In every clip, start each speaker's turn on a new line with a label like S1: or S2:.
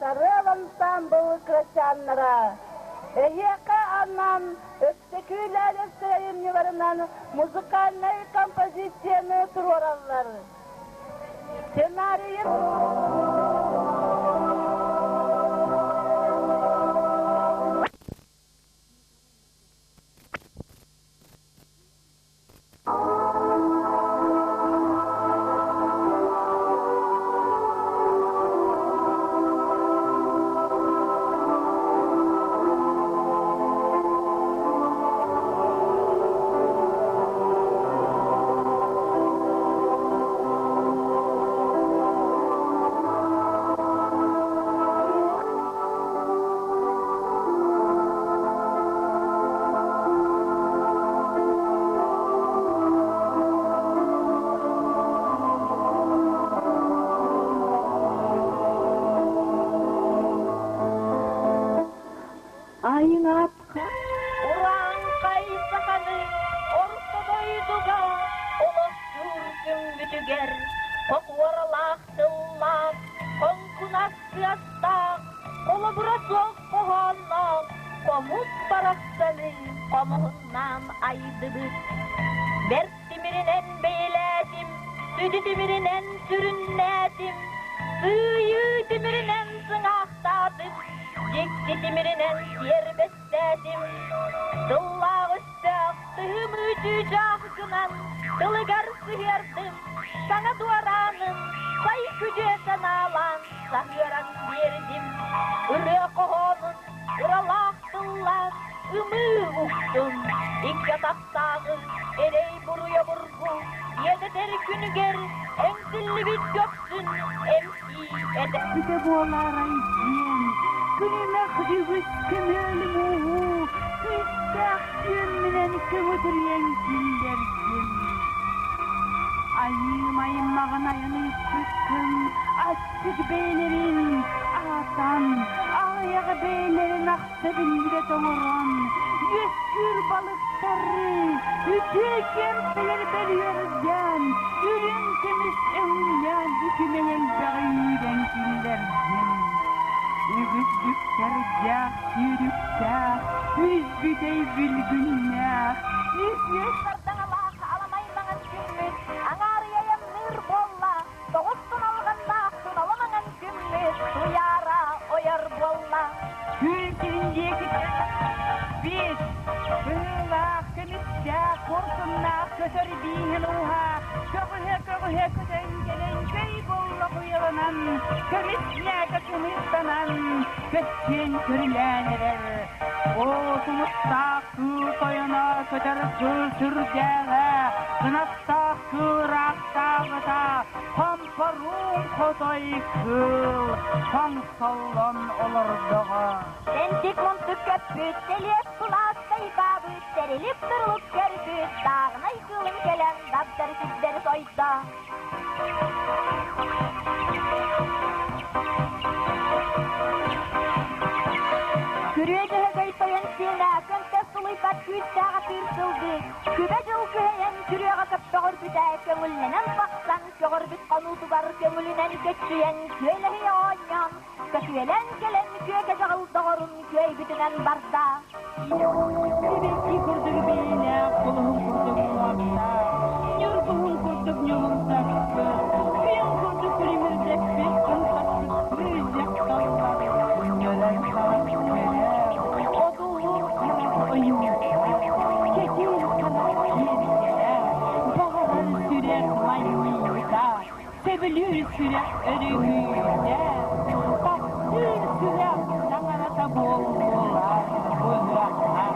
S1: Сарыал ансаамбыл кырачааннара! Эһиэхэ анаан Өксөкүүлээдэстэр айымньыларынан музыкальнай композицияны туруораллар. Сценарийын
S2: Айыҥаатха
S1: Урааҥхай саханы орто дойдуга олохтуур күммүтүгэр хокуоралаах тыллаах, хоҥкунас тыастаах, холобура суох хоһоонноох хомус барахсаны хомуһуннаан айдыбыт. Бэрт тимиринэн бэйэлээтим, сүдү тимиринэн сүрүннээтим, сыыйыы тимиринэн сыҥаахтаатым, дьикти тимиринэн тиэрбэстээтим. Тыллаах өстөөх тыһым чыычаах гынан тылыгар сыһыардым, саҥа дуораанын сай күдьүө санаалаан саһыаран биэрдим. Ырыа хоһоонун ыралаах тыллаан ымыы уктум, икки атахтааҕы эрэй буруй обургу иэдэтэр күнүгэр эҥсиллибит көхсүн эмтии этэ.
S2: Бүтэ буолаарай диэн, күнүмэх үгүс көмүөл мууһу күүстээх күөммүнэн көҥүтүрүйэн киллэрдим. Айыым аймаҕын айан ыыппыккын, аччык бэйэлэрин аатан, аҕыйах бэйэлэрин ахса биллибэт оҥорон, үөскүүр балыктары үтүө киэмпэлэр бөрүөрдээн, үрүҥ көмүс өҥнөөн үтүмэн элбэҕи үүрэн киллэрдим. Үгүс бүктэрдээх, сүүрүктээх, үс бүтэй бүлгүннээх, үс үөс
S1: Сардаҥалаах аламай маҥан күммүт аҥаарыйа айанныыр буолла, тоҕус туналҕаннаах тунала маҥан күммүт туйаара ойор буолла.
S2: Күн сирин диэки биир кыһыылаах, көмүстээх, куорсуннаах көтөр бииһин ууһа көҕүһэ-көҕүһэ көтөн кэлэн көй боллох уйаланан, көмүс ньээкэ кымыстанан, көччүөн көрүлээн эрэр. Оо, тумустаах кыыл тойоно көтөр кыыл сүрдээҕэ, кынаттаах кыыраахтааҕыта, хомпоруун хотой кыыл хоҥсоллон олордоҕо.
S1: Тэнтик мунтук көппүт, тэлиэс кулаас тайбаабыт, тэрилип турулук көрбүт, тааҕынай кыылын кэлэн дабдары сирдэри сойдо. Күрүө Дьөһөгөй тойон сиэнэ көнтөс сулуйбат күүстээх атыыр сылгы, күбэ дьыл күһэйэн күрүөҕэ көппөҕүрбүтэ көҥүллэнэн тахсан көҕөрбүт хонуутугар көҥүлүнэн көччүйэн күөлэһийэ оонньоон, көтүөлээн кэлэн күөкэ дьаҕыл доҕорун күөйбүтүнэн барда.
S2: Сибэкки курдук биилээх, кулуһун курдук уоттаах, ньургуһун курдук ньумурдаппыт, күн курдук күлүмүрдэппит, кынтаспыт кыыс дьахталлар көрөр харах көрөр, одуулуур харах ойуута, кэтиир харах киэргэлэ, баҕарар сүрэх манньыыта, сөбүлүүр сүрэх өрүһүйдэ, таптыыр сүрэх таҥарата буоллулар быһыахха.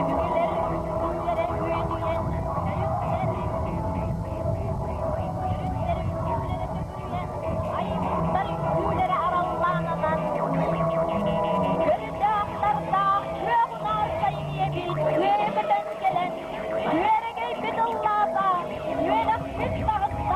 S1: Өбүгэлэр үҥкүүлэрэ үөдүйэн, төрүттэр төрүттэр үҥкүүлэрэ төгүрүйэн, аймахтар үҥкүүлэрэ араллаананан, көрдөөхтөрдөөх күөх унаар сайын ийэбит үөрэ көтөн кэлэн, күөрэгэйбит ыллаата, үөрэхпит таҕыста.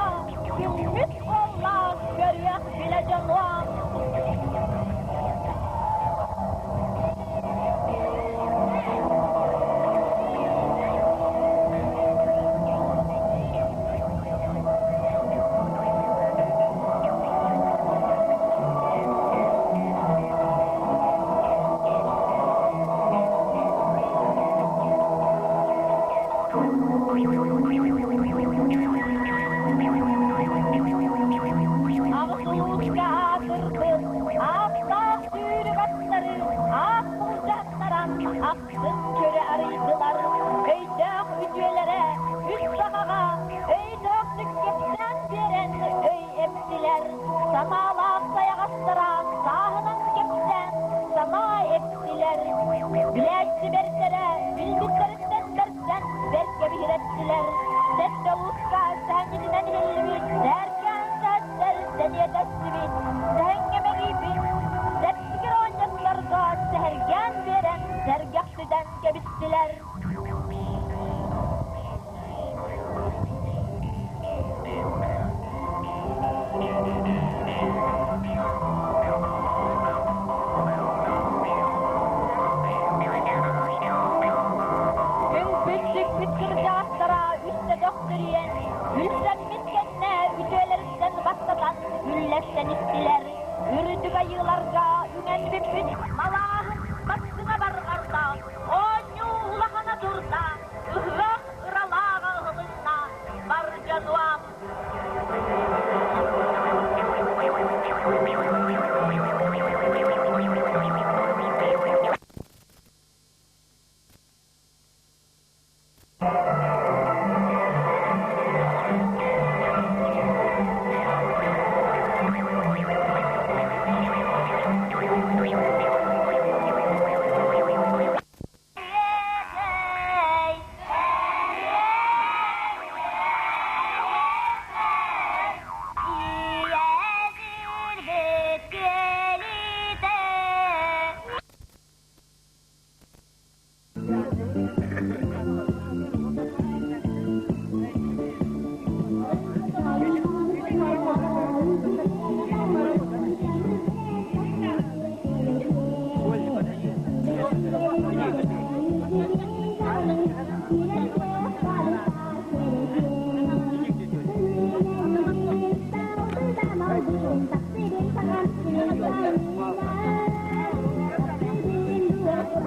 S1: улууска аатырбыт ааттаах сүүрүк аттары аат былдьаһыннаран ахсын көрө арыйдылар. Өйдөөх үтүөлэрэ үс саҕаҕа өйдөөхтүк кэпсээн биэрэн өй эптилэр. Санаалаах сайаҕастара сааһынан кэпсээн санаа эптилэр. Билээччи бэртэрэ билбиттэриттэн бэрсэн бэркэ биһирэттилэр. Сэттэ улууска сэһэнньитинэн иһиллибит сээркээн сэһэттэр сэниэтэстибит. Сэһэҥҥэ мэлийбит сэпсигир оонньотторго сэһэргээн биэрэн сэргэхситэн кэбистилэр. Үҥпүт-сүкпүт кырдьаҕастара үстэ төхтүрүйэн, үлсэммит кэннэ үтүөлэриттэн бастатан үллэстэн истилэр. Үрдүк айыыларга үҥэн бүппүт малааһын бастыҥа барҕарда, оонньуу улахана турда, ыһыах ыралааҕа ыһылынна, бар дьонуом.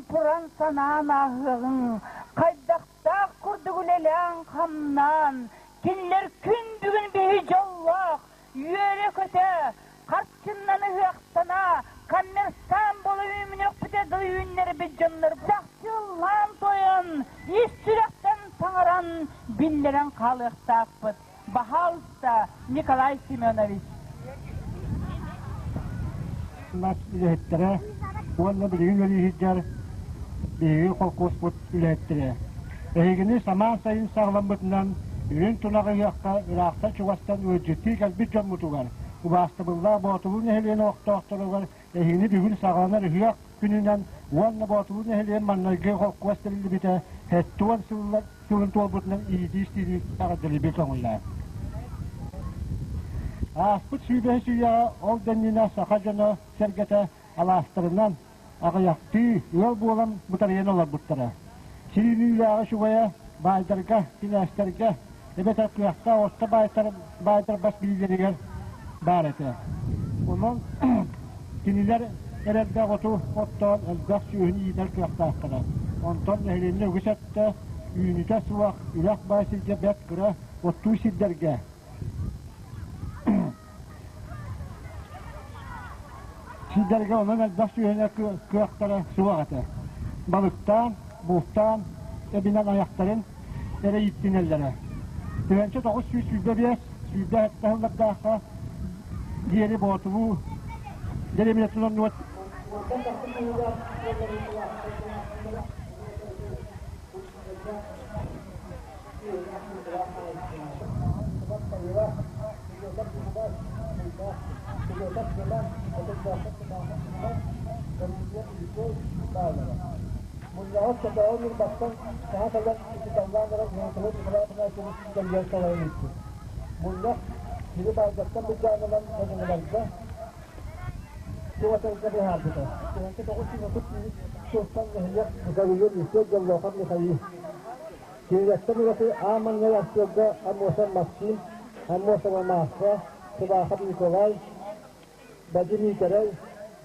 S2: Туран санаан ааһыаҕыҥ, хайдахтаах курдук үлэлээн-хамнаан, кинилэр күн бүгүн биһи дьоллоох, үөрэ-көтө, харчыннан ыһыахтана, коммерсант буола үүмүнүөхпүтэ дыл үүннэрбит дьоннор чахчыллаан тойон, ис сүрэхтэн саҥаран, биллэрэн хаалыахтаахпыт. Баһаалыста, Николай Семенович.
S3: Нас үлэһиттэрэ уонна билигин үлэлии сылдьар биһиги холкуоспут үлэһиттэрэ. Эһигини самаан сайын саҕаламмытынан үрүҥ тунах ыһыахха ыраахтан-чугастан ыалдьыттыы кэлбит дьоммутугар, убаастабыллаах Боотулуу нэһилиэгин олохтоохторугар эһигини бүгүн саҕаланар ыһыах күнүнэн уонна Боотулуу нэһилиэгин маҥнайгы холкуос тэриллибитэ 70 сылын туолбутунан иитии-истиини эҕэрдэлиирбин көҥүллээн. Ааспыт сүүбэһис үйэҕэ ол да иннинэ саха дьоно сэргэтэ алаастарынан аҕыйахтыы ыал буолан бытарыйан олорбуттара. Сириниилээҕи үчүгэйэ баайдарга, кинээстэргэ эбэтэр кыахтаах орто баайтар, баайдар бас билиилэригэр баар этэ. Онон кинилэр эрэллээх оту оттоон элбэх сүөһүнү иитэр кыахтаахтара. Онтон нэһилиэнньэ үгүс өттө үүнүүтэ суох үрэх баай сиргэ бэрт кыра оттуу сирдэргэ Сирдэргэ онон элбэх сүөһүнэ кыахтара суох этэ. Балыктаан, бултаан, эбинэн айахтарын эрэ ииттинэллэрэ. 1925 27 сыллардаахха диэри Боотулуу дэриэбинэтин оннугар Мунньаҕы Чотооҕу Ньурбаттан саҥа кэлэн учууталлаан баран Уһутуһу Николай Афанасьевич кэлгэн салайан ыыппыт. Мунньах сири баайдартан былдьаан ылан дьадаҥыларга Туотарга быһаарбыта. 1933 сылтан нэһилиэк Михаил Ефрем Дьоллоохов Михаил. Кинилэртэн ураты аан маҥнай артыалга Аммосов Максим, Аммосова Марфа, Сыбаахап Николай, Бадьы Миитэрэй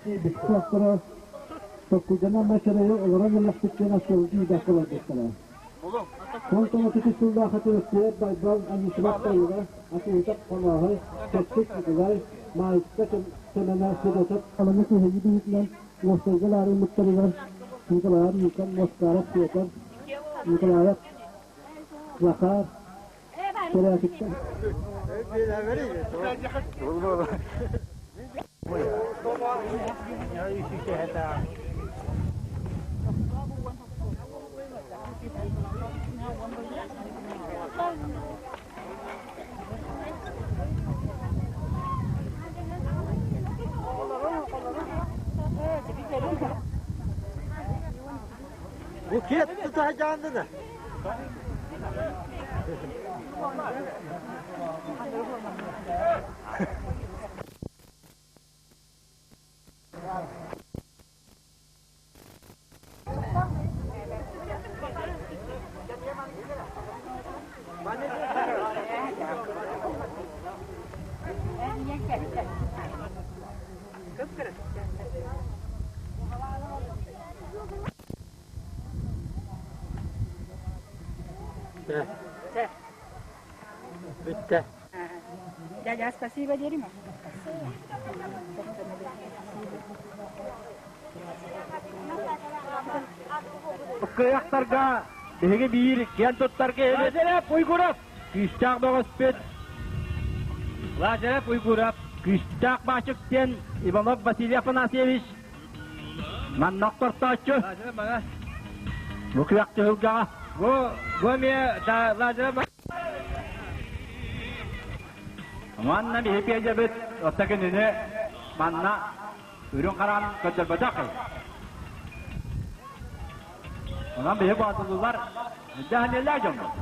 S3: киирбиттэр. Токкуйданан мачарайы олорон ыллахпыт диэн остуолга иитээххэ барбыттара. Ол тоҕо сыллаах атыыһыт Байбал Анисимов Тайыла, атыыһытап Хонооһой, Чэпчик Николай, Маайыска Сэмэнэ Федотов аланы күһэйии быһыытынан уопсайга лаарыммыттарыгар Николаев Никон, Москаров Петр, Николаев Захар Тэрээкиттэн
S4: Букет тутаһдьаанды да. Бүттэ.
S2: Дядя, спасибо, дерьмо.
S4: Кыйахтарга биһиги биир киэн туттар киһибит Лазарев Уйгуров күүстээх бөҕөспүт Лазарев Уйгуров күүстээх баачык диэн Иванов Василий Афанасьевич манна охтортооччу бу күөх түһүлгэҕэ бу бу эмиэ Лазарев Манна биһи пиэдьэбит отта кинини манна үрүҥ хараан көрдөрбөтөх. Онон биһи боотулулар дэһэнэллээх дьоммут.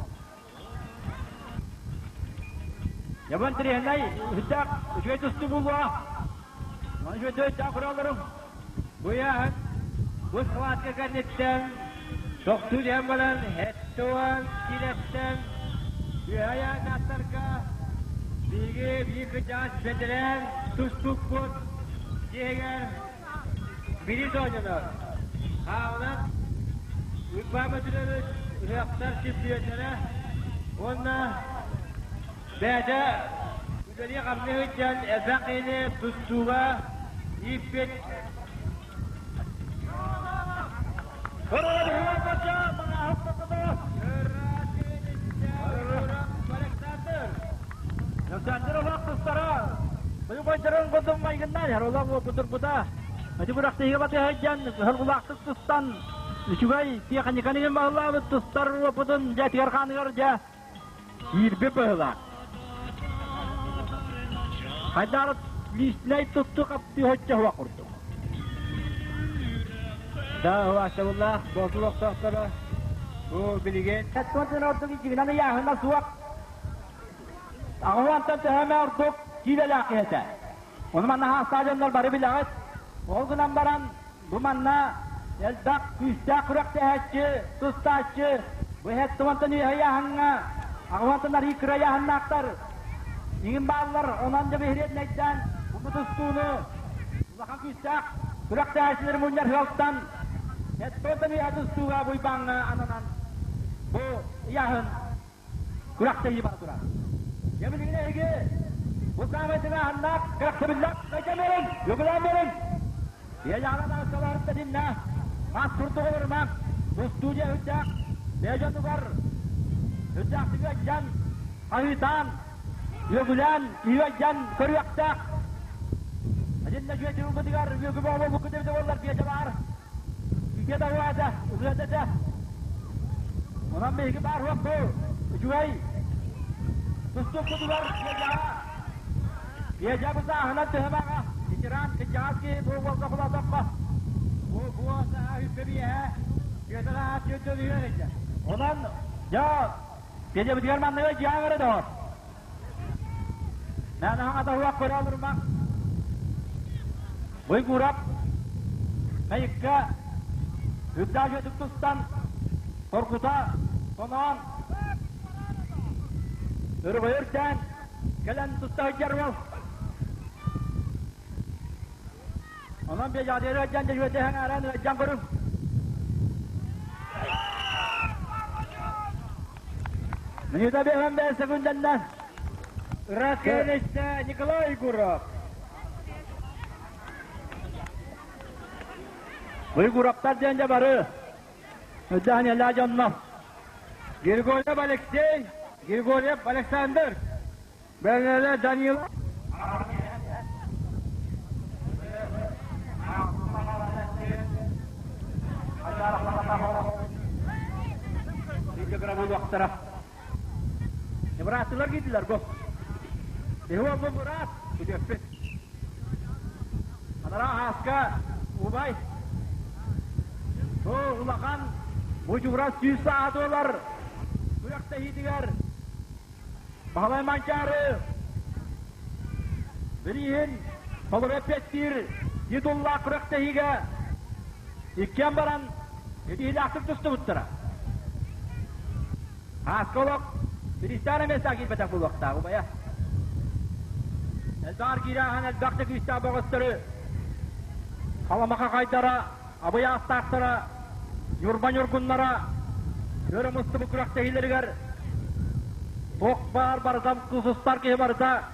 S4: Ябан тириһэнэй үһүттээх үчүгэй тустуу буолуо. Онон үчүгэй өйдөөх көрөлөрүм. Бу яһын бу схватка кэнниттэн тохтуу диэн баран һэттуан киилэттэн үөһэ ааттарга биһиги биир кырдьаҕас бэтэрээн тустукпут дьиэгэр били оонньонор. Хаалан Уйбаан Бөтүрүөбүс ыһыахтар чемпионнара уонна бэйэтэ үлэлии-хамныы сылдьан элбэх киһини тустууга ииппит Александр олох тустара Бойдорун курдук майгыннар олох опутурбута. Ити күрэхтэһиигэ батыһайдьан хөргулаахтык тустан үчүгэй тиэхиньиканы баһылаабыт тустар опутун дьэ тигэр хааныгар дьэ киирбит быһыылаах. Хайдах лиснэй тутту хаптыы хоччо хуа курдук. Да, убаастабыллаах боотул охтоохторо бу билигин Саттуонтан ордук ичигинэн ыйааһына суох Аҕыһыантан төһө ордук киилэлээх киһи этэ. Ону манна хаастаах дьоннор бары билэҕит. Ол гынан баран бу манна элбэх күүстээх күрэхтэһээччи, тустааччы бу иһэттуонтан үөһэ ыйааһыҥҥа аҕыһыантан арыы кыра ыйааһыннаахтар иҥин бааллар. Онон дьэ биһириэтинэйдээн бу тустууну улахан күүстээх күрэхтэһээччилэри мунньар сыалтан хэттуонтан үөһэ тустууга Буйбааҥҥа ананан бу ыйааһын күрэхтэһии бара турар. Дьэ билигин эһиги бу саамай тыҥааһыннаах кэрэхсэбиллээх кэчэмэрин, үгүлээмэрин Иэйэҕэ таҥасталаарын тэтиннэ, мас курдук олорумаҥ, тустуу дьиэ үрдээх, бэйэ дьонугар үрдээхтик ыалдьан, хаһыытаан, үөгүлээн, үөдьэн көрүөхтээх. Итиннэ дьүөтүбүтүгэр үөгү буолбуккут эбитэ буоллар биэчэ баар. Үтүө да уһаата, ырыата этэ. Онон биһиги баар суохпу үчүгэй тустукпутугар Пиэдьэҕэ Пиэдьэ бысааһынан төһө баҕа ветеран кырдьаҕас киһи бу уолга холоотоххо бу буо саһа үппэ биэһэ Пиэдьэ саһа түөрт үһүөн этэ. Онон дьэ Пиэдьэбитигэр манныгы дьиэҕэ эрэ доҕор. Нанаһаҥ атаһыах көрө олорумаҥ. Буйгурап Майыкка үрдээх үөтүк тустан торгута тоноон өрөгөйө үрдээн кэлэн туста сылдьар уол. Онон бэйэҕитигэр ыалдьан дьэ аҥааран ыалдьан көрүҥ. Минута 55 секундэннэ.
S5: Ракелиста Николай Егоров.
S4: Уйгураптар диэн дьэ бары Өйдөөн дьонно.
S5: Григорьев Алексей, Григорьев Александр, Бэлэлэ Данила.
S4: Буолуохтара. Бырааттылар киирдилэр бу. Иһуол бу быраат күтүөппүт. Анараа ааска убай. Бу улахан мучугурас сүүс сааһа туолар күрэхтэһиитигэр Баһылай Манчаары бирииһин толору эппиэттиир титуллаах күрэхтэһиигэ иккиэн баран ситиһиилээхтик тустубуттара. Ааска олох бириистээх эмиэ киирбэтэх буолуохтаах убайа. Элбэҕэр киирээһин элбэх да күүстээх бөҕөстөрү Халамаха хайдара, Абый аастаахтара, Ньурба ньургуннара өрө мустубут күрэхтэһиилэригэр туох баар барыта тусустар киһи барыта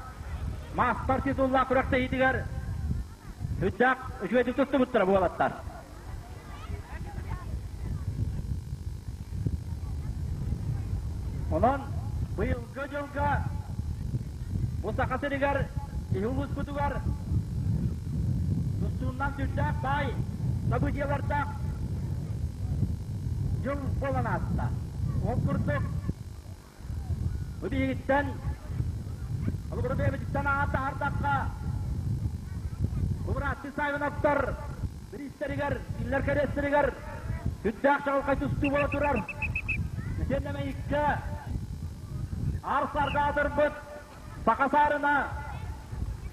S4: маастар титуллаах күрэхтэһиитигэр сүрдээх үчүгэйдик тустубуттара буолаттар. Онон быйылгы дьылга бу Саха сиригэр киһи улууспутугар тустууннан сүрдээх баай событиелардаах дьыл буолан ааста. Ол курдук бу биһигиттэн холобура бэйэбититтэн ааттаһардахха бу бырааттыы Савиновтар бириистэригэр, кинилэр кэриэстэригэр сүрдээх чаҕылхай тустуу буола турар. Итиэннэ Мэйиккэ аар-саарга аатырбыт саха саарына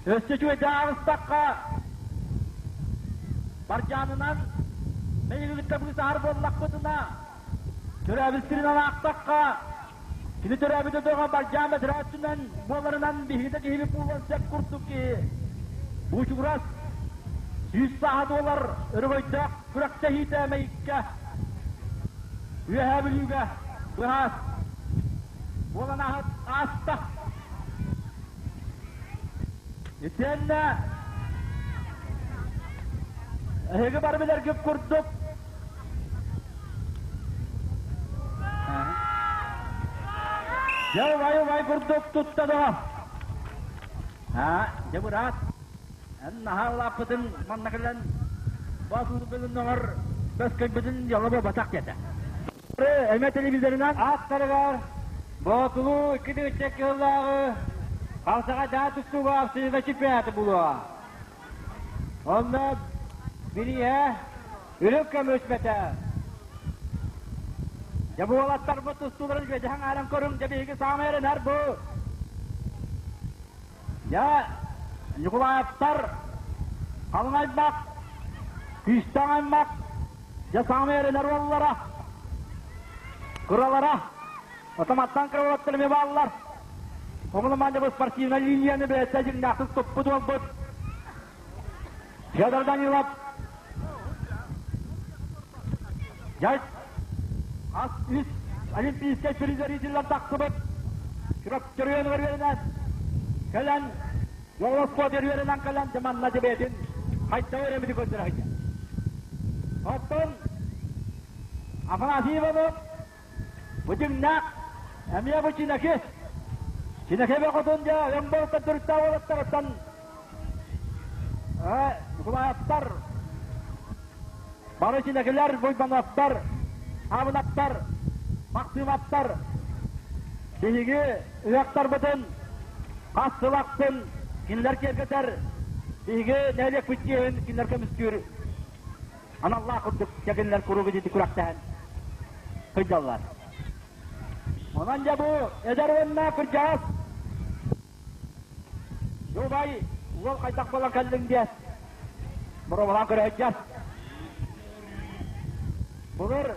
S4: өссө үчүгэйдик ааҕыстахха баржаанынан Мэйиги кытта быысаһар буоллахпытына төрөөбүт сиринэн аахтахха кини төрөөбүт өтөҕө баржаан бэтэрээччинэн буоларынан биһиги да киһибит буолуон сөп курдук киһи Буучугурас 100 сааһа туолар өрөгөйдөөх күрэхтэһиитэ Мэйиккэ Үөһээ Бүлүүгэ быһаас буолан ааста. Итиэннэ эһиги бары билэргит курдук Дьэ убай-убай курдук тутта доҕо. Аа, дьэ быраат, эн наһаа улааппытын манна кэлэн бас ылбытын бэс кэлбитин дьоло буолбатах диэтэ. Эмэ телевизорынан
S5: Ааттарыгар Боотулуу икки тыһыынча кыыллааҕы халсаҕа даа тустууга абсолютно чемпионаты булуоҕа. Онно бирииһэ үрүҥ көмүс мэтээл.
S4: Дьэ бу уолаттарбыт тустууларын үөдэһэн ааран көрүҥ, дьэ биһиги саамай эрэнэр бу. Дьэ Ньукулаевтар халыҥ аймах, күүстээх аймах, дьэ саамай эрэнэр уоллара, кыралара, отоматтан кыра уолаттар эмиэ бааллар. Омунуман дьэ бу спортивнай линияны бэйэтэ дьиҥнээхтик туппут уолбут Федор Данилов Дьэ, хас үс олимпийскай призерителлэр тахсыбыт Чурапчы үөрэнэн кэлэн Дьоҕолоспуот үөрэнэн кэлэн дьэ манна дьэ хайдах үөрэммити көрдөрө сылдьар. Оттон Афанасий Иванов бу дьиҥнээх эмиэ бу Чинэки Чинэки бөҕөтүн дьэ өҥболуттан төрүттээх уолаттарыттан Николаевтар бары Чинэкилэр Буйбановтар Абынаттар Махсыматтар биһиги ыһыахтарбытын хас сыл ахсын кинилэр киэргэтэр биһиги нэһилиэкпит чиэһин кинилэр көмүскүүр аналлаах курдук кинилэр куруук итинник күрэхтэһэн сылдьаллар. Онон дьэ бу эдэр уонна кырдьаҕас Дубай уол хайдах буолан кэллиҥ диэн боруобалаан көрө сылдьар. Былыр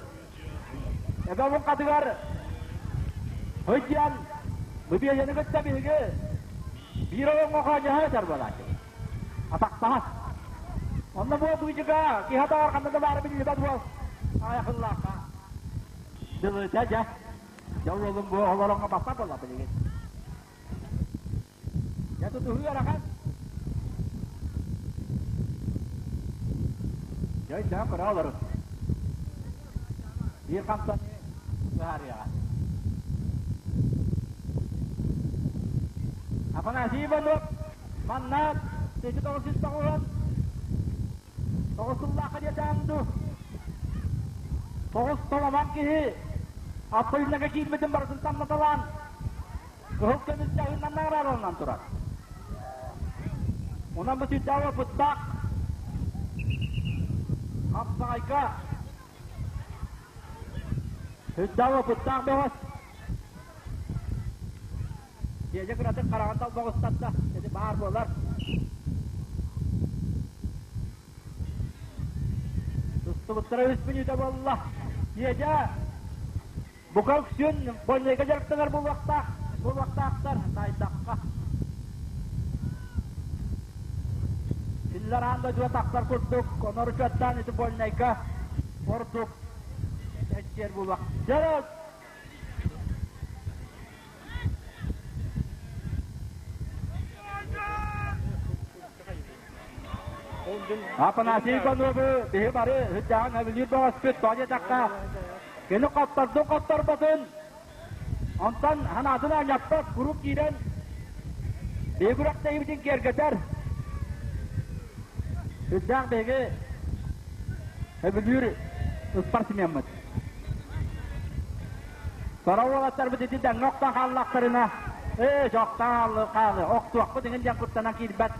S4: эбэ муҥхатыгар сылдьан быбиэйэни кытта биһиги биир олоҥҥо хоонньоһо сытар буолааччыбыт. Атахтаһа. Онно буол быычыка киһи атаҕар ханна да баара биллибэт уол аайахыллаахха. Дылыта дьэ. Дьэ уолум бу олороҥҥо баппат буолла билигин. Дьэ тутуһуу ыарахан. Дьэ өйдөөн көрө олорун. Биир хамсаныы быһаарыаҕа. Афанасий Иванов манна 1990 тоҕус сыллаахха диэтээн дуу тоҕус толомон киһи абсолютнага киирбитин барытын тамнаталаан кыһыл көмүс дьаһыынан наҕараадаланан турар. Онон бу сүрдээх опыттаах хапсаҕайга сүрдээх опыттаах бөҕөс Дьиэдьэ кыратык хараҕын талбаҕыстатта, ити баар буолар. Тустубуттара үс мүнүүтэ буолла. Дьиэдьэ бука үксүн больнайга дьарыктанар буолуохтаах, буолуохтаахтар, таайдахха. Кинилэр аан дойдуга тахсар курдук, онор учуоттаан ити больнайга ордук эччиэр буолуох. Дьэ, Афанасий Ивановы биһи бары сүрдээҕин сөбүлүүр бөҕөспүт, тоҕо диэтэххэ, кини хоттордун хотторботун, онтон санаатын оонньоппот, куруук киирэн биһи күрэхтэһиибитин киэргэтэр. Сүрдээх биһиги сөбүлүүр спортсмеммыт. Сорох уолаттарбыт ити дэҥҥэ охтон хааллахтарына, ээ, охтон хаалы, охтуохпут иҥин диэн куттанан киирбэт.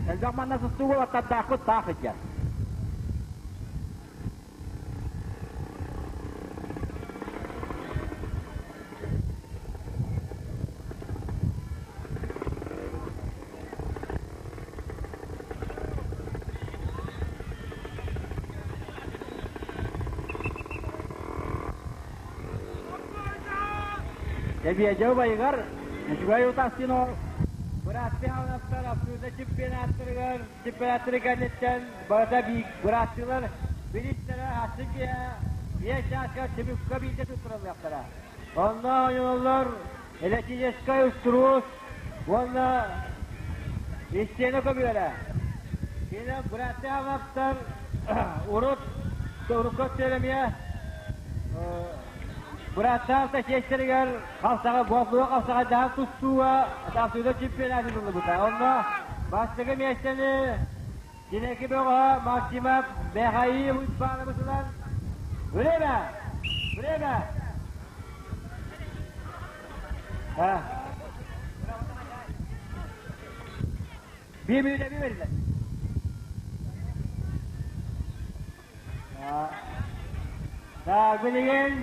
S4: Элбэх манна сыстыы уолаттардаахпыт таах илдьэр. Эбиэдьэ убайыгар үчүгэй утастын ол
S5: Бырааттыы хаалаттар абсолютно чемпионаттарыгар чемпионаттары кэнниттэн барыта бырааттыылар билиттэрэ асы киһи биэс чааска түмүккэ биирдэ туттарыллыахтара. Онно оонньууллар электрическай устуруус уонна истиэнэ көбүөрэ. Кини бырааттыы хаалаттар урут урукку өттүгэр эмиэ бырааттаах да чиэстэригэр халсаҕа буоллуга халсаҕайдаһан тустууга тахсыыта чемпионат ылыллыбыта. Онно бастакы миэстэни Кинеки бөҕөһө Максимов Михаил Уйбаанович ылан Время! Время!
S4: Биир мүнүүтэ эбии бэриллэр.
S5: Так, билигин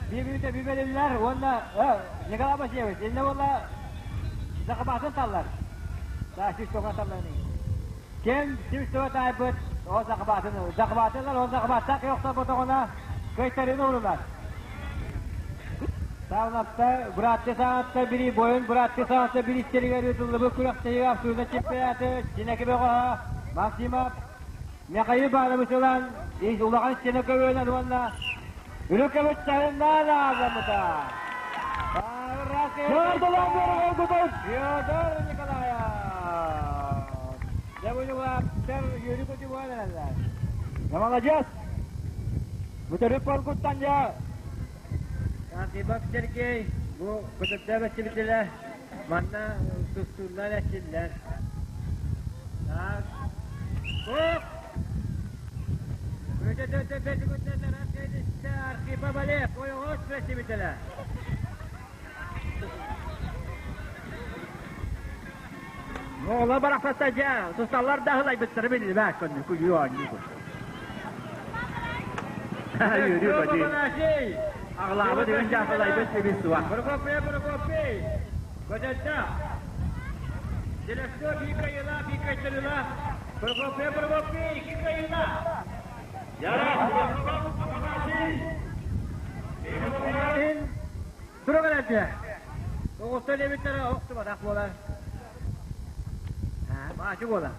S5: биир мүнүүтэ эбии бэриллэр уонна Николай Васильевич, иннэ буолла Захабатын таллар. Да, сүүс таллар.
S4: Ким сүүс таайбыт, ол Захабатын, Захабатылар, ол Захабаттаах охторботоҕуна кыайтарыыны урулар.
S5: Саунатта быраатты саҥатта бири бойун быраатты саҥатта биристэригэр ыытыллыбыт күрэхтэһиигэ абсолютно чемпионаты Чинэки бөҕөһө Максимов Михаил Иванович ылан улахан стена көбүөнэн уонна үрүк көбүччэһиннээн аазаммыта. Федор Николаев. Дьэ бу ньугулааттар үөрүү-көтүү буолан эрэллэр.
S4: Молодец! Бүтэрик боргуттан дьэ
S5: Антипов Сергей бу көтөрдөө бэстибитилэ манна тустууллар эчиллэр. Так. Ох! Архипов Олег, ойоҕос бэстибитилэ.
S4: Оҕолор барахсаттар дьэ, тусталлар да аһылайбыттара биллибэт көннү күлүү оонньуу. Үөрүү көтүү. Аҕылаабыт үһүн дьаахылайбыт сибис суох.
S5: Прокопий, Прокопий! Көтөттө! Телескоп икайыла, икайдырыла. Прокопий, Прокопий, икайыла! Тура кэлэрдэ. Оҕустар диэбиттэрэ охтубатах буолар. Маачы буолар.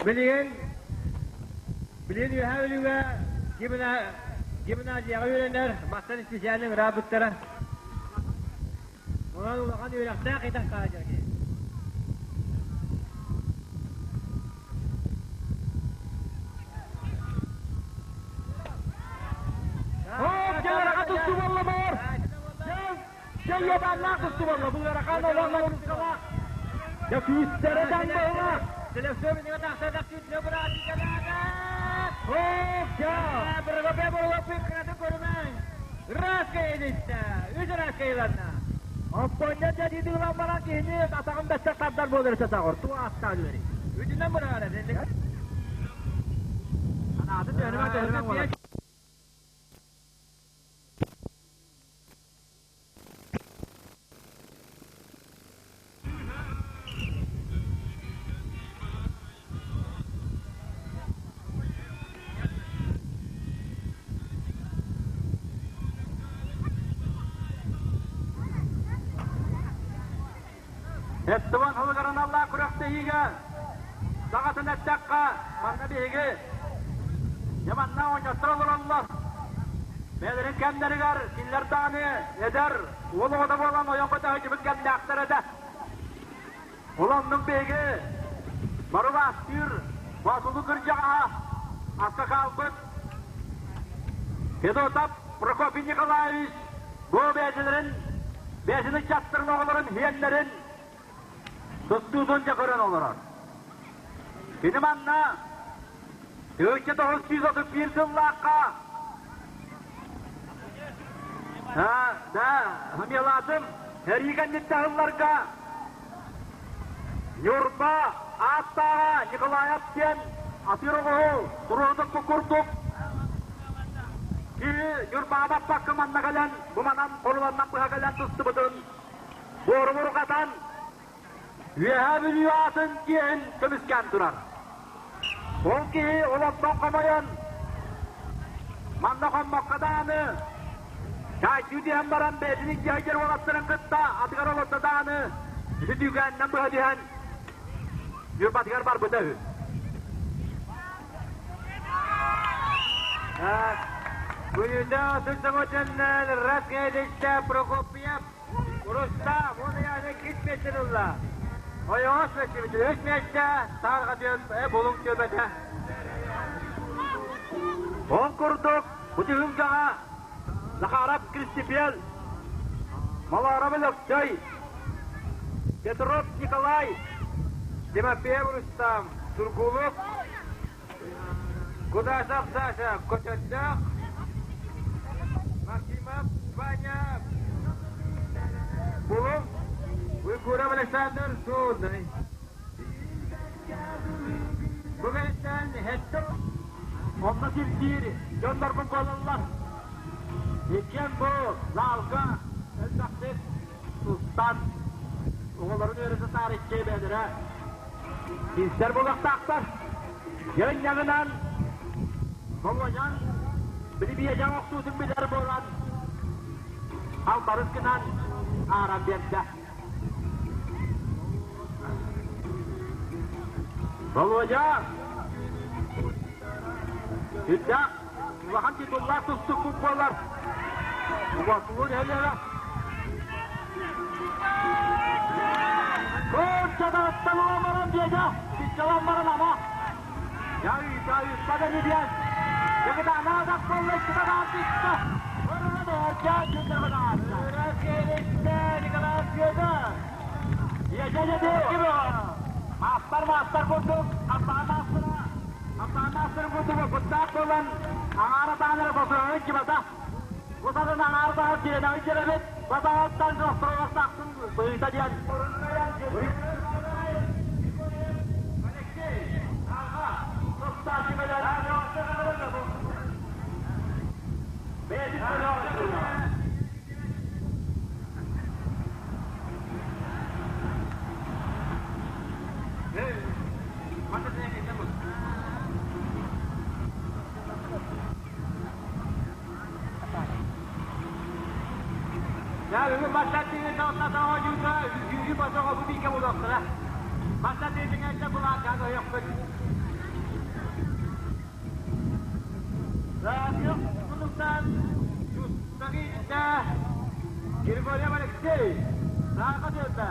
S5: Билигин билигин Үөһээ Бүлүүгэ гимназияҕа үөрэнэр мастан исписээлин ыраабыттара. Онон улахан үөрэхтээх итэн хаадьар киһи.
S4: иэдээннээх тустуу буолла. Бу ыарахан олох ноҕуруускалаах. Дьэ күүстэрэ таҥ быһылаах.
S5: Селевцов иннигэ тахса тахсыытына быраатыйданаата.
S4: Ох, дьэ!
S5: Прокопьев Прокопьев кыратын көрүмэҥ. Ыраас кыайыытта. Үс ыраас кыайыыланна.
S4: Оппуонньа дьэ ылан баран киһини атаҕын бэттэх тардар буолар этэ саҕор. Туу ааттаан үөри.
S5: Үтүнэн быраҕар этэ.
S4: Анаатын төһөнүмэн төһөнүмэн буолар. Эттуан сылыгар аналлаах күрэхтэһиигэ саҕатын эттэххэ, манна биһиги дьэ манна оҕонньоттор олороллор. Бэйэлэрин кэмнэригэр кинилэр даҕаны эдэр уол оҕото буолан ойон көтөһүдьүбүт кэмнээхтэр этэ. Ол оннук биһиги Барылаастыыр Боотулу кырдьаҕаһа аска хаалбыт Федотов Прокопий Николаевич бу бэйэтилэрин бэйэтин ыччаттарын оҕолорун иһиэннэрин тустуутун дьэ көрөн олорор. Кини манна 1931 сыллаахха да, Хамелатым сэрии кэнниттэн сылларга Ньурба ааттааҕа Николаев диэн атыыр оҕоһу туруорутукку курдук киһи Ньурбаҕа баппакка манна кэлэн бу манан холуланнан быһа кэлэн тустубутун буору бурҕатан Үөһээ Бүлүү аатын киэһин көмүскээн турар. Ол киһи олохтон хомойон манна хоммокко даҕаны чаайдыы түһэн баран бэйэтин илдьэ сылдьар уолаттарын кытта атыгар олордо даҕаны ити түүкээнинэн быһа түһэн Ньурбатыгар барбыта үһү.
S5: Бүлүүтэ сылдьыбытыннан Рас Прокопьев Рустам он яны кит миэстэн ылла. Ойоҕос миэстэ үс миэстэ таарҕа булуҥ түөбэтэ.
S4: Ол курдук бу түһүлгэҕэ Захаров Кристипиэл, Маларов Өлөксөй, Петров Николай,
S5: Тимофеев Рустам, Тургулук, Кудасов Саша, Көтөрдөөх, Максимов Ваня, Булум, Уйгуров Александр, Судный.
S4: Бу кэнниттэн Хеттер онно сирдиир дьоннорбун буолаллар. Иккиэн бу залга элбэхтик тустан оҕолорун үөрэтэ таарыччы бэйэлэрэ Билсэр буолуохтаахтар. Дьон-дьаҥынан, Болуодьан били охсуутун билэр буолан, албарыс гынан ааран биэрдэ. Болуодьа сүрдээх улахан титуллаах тустукпут буолар. Угасулун эллэрэ. Курчататтан уомаран диэгэ, киччалан баран ама. Яй, яй, диэн. Ягытана да колла иккитадан тикка. Өрүнэ бэркэ күннэрбэтаатта.
S5: Николай Федор.
S4: Ежеде Мастар мастар курдук, Аппаан маастара, Аппаан маастар курдук куттаах буолан, аҥаара таанара сосуһун кибата. Бу сарын аҥаара таһар сиэнэҕи кирэбит, батаҕаттан островостаахтын быыта диэн.
S5: Алексей, Ага, Я бүгүн бастаттыгы таҕа үһү басаҕа бу биикэ булуохтара. Бастаттыгы булаакка ойохпут. Радио кунуктан Тустагита Григорьев Алексей Сааха түөлбэ.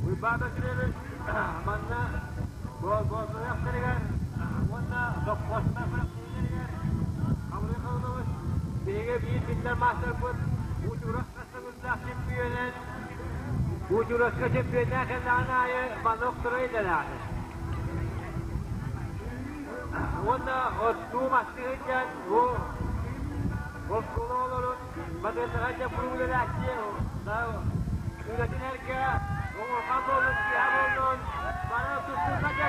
S5: Уйбаан Васильевич манна буолуохтарыгар уонна уонна сопхуостар күрэхтэһиилэригэр Хабырый Хабылович биһиги биир биллэр маастарбыт Уучурас хастабыллаах чемпионун Уучураска чемпионнаах кэллэҕин аайы манна охторо идэлээҕэ. Уонна оттуу мастыы сылдьан бу оскуола оҕолорун Батыатаҕа дьэ куруук үлэлээччи үлэтин эргэ оҥорхон буоллун, киэһэ буоллун, бары тустууга дьэ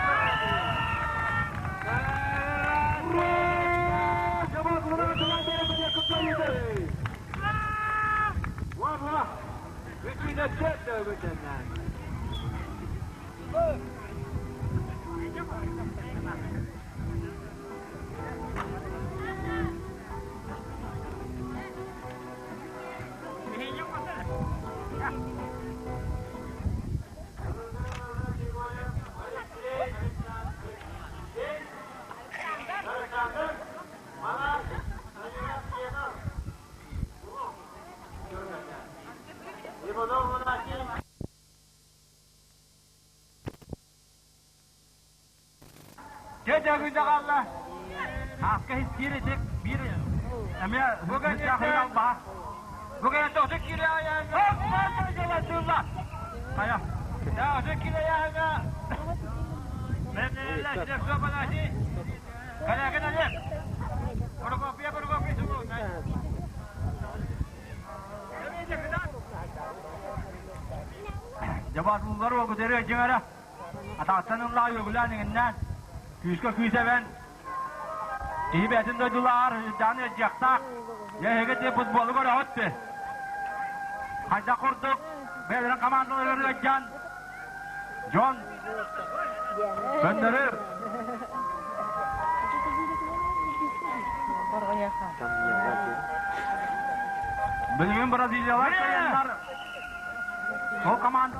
S4: Дьэ хаалла. Ааска хистиир этик биир эмиэ албаһа. Бүгін тоғыз киле Хайа. Тоғыз киле аяғына. Жабатулар ол көтере жеңәрі. Атааттан ыллаа өгүлээн иҥиннээн, күүскэ күүс эбэн, киһи бэйэтин дойдулаар дааны дьахтаах, эһиги ти футболу көрөҕүт ти. Хайдах курдук бэйэлэрин командаларыгар ыалдьан, дьон көннөрү Билигин Бразилиялар кыайаннар сол команда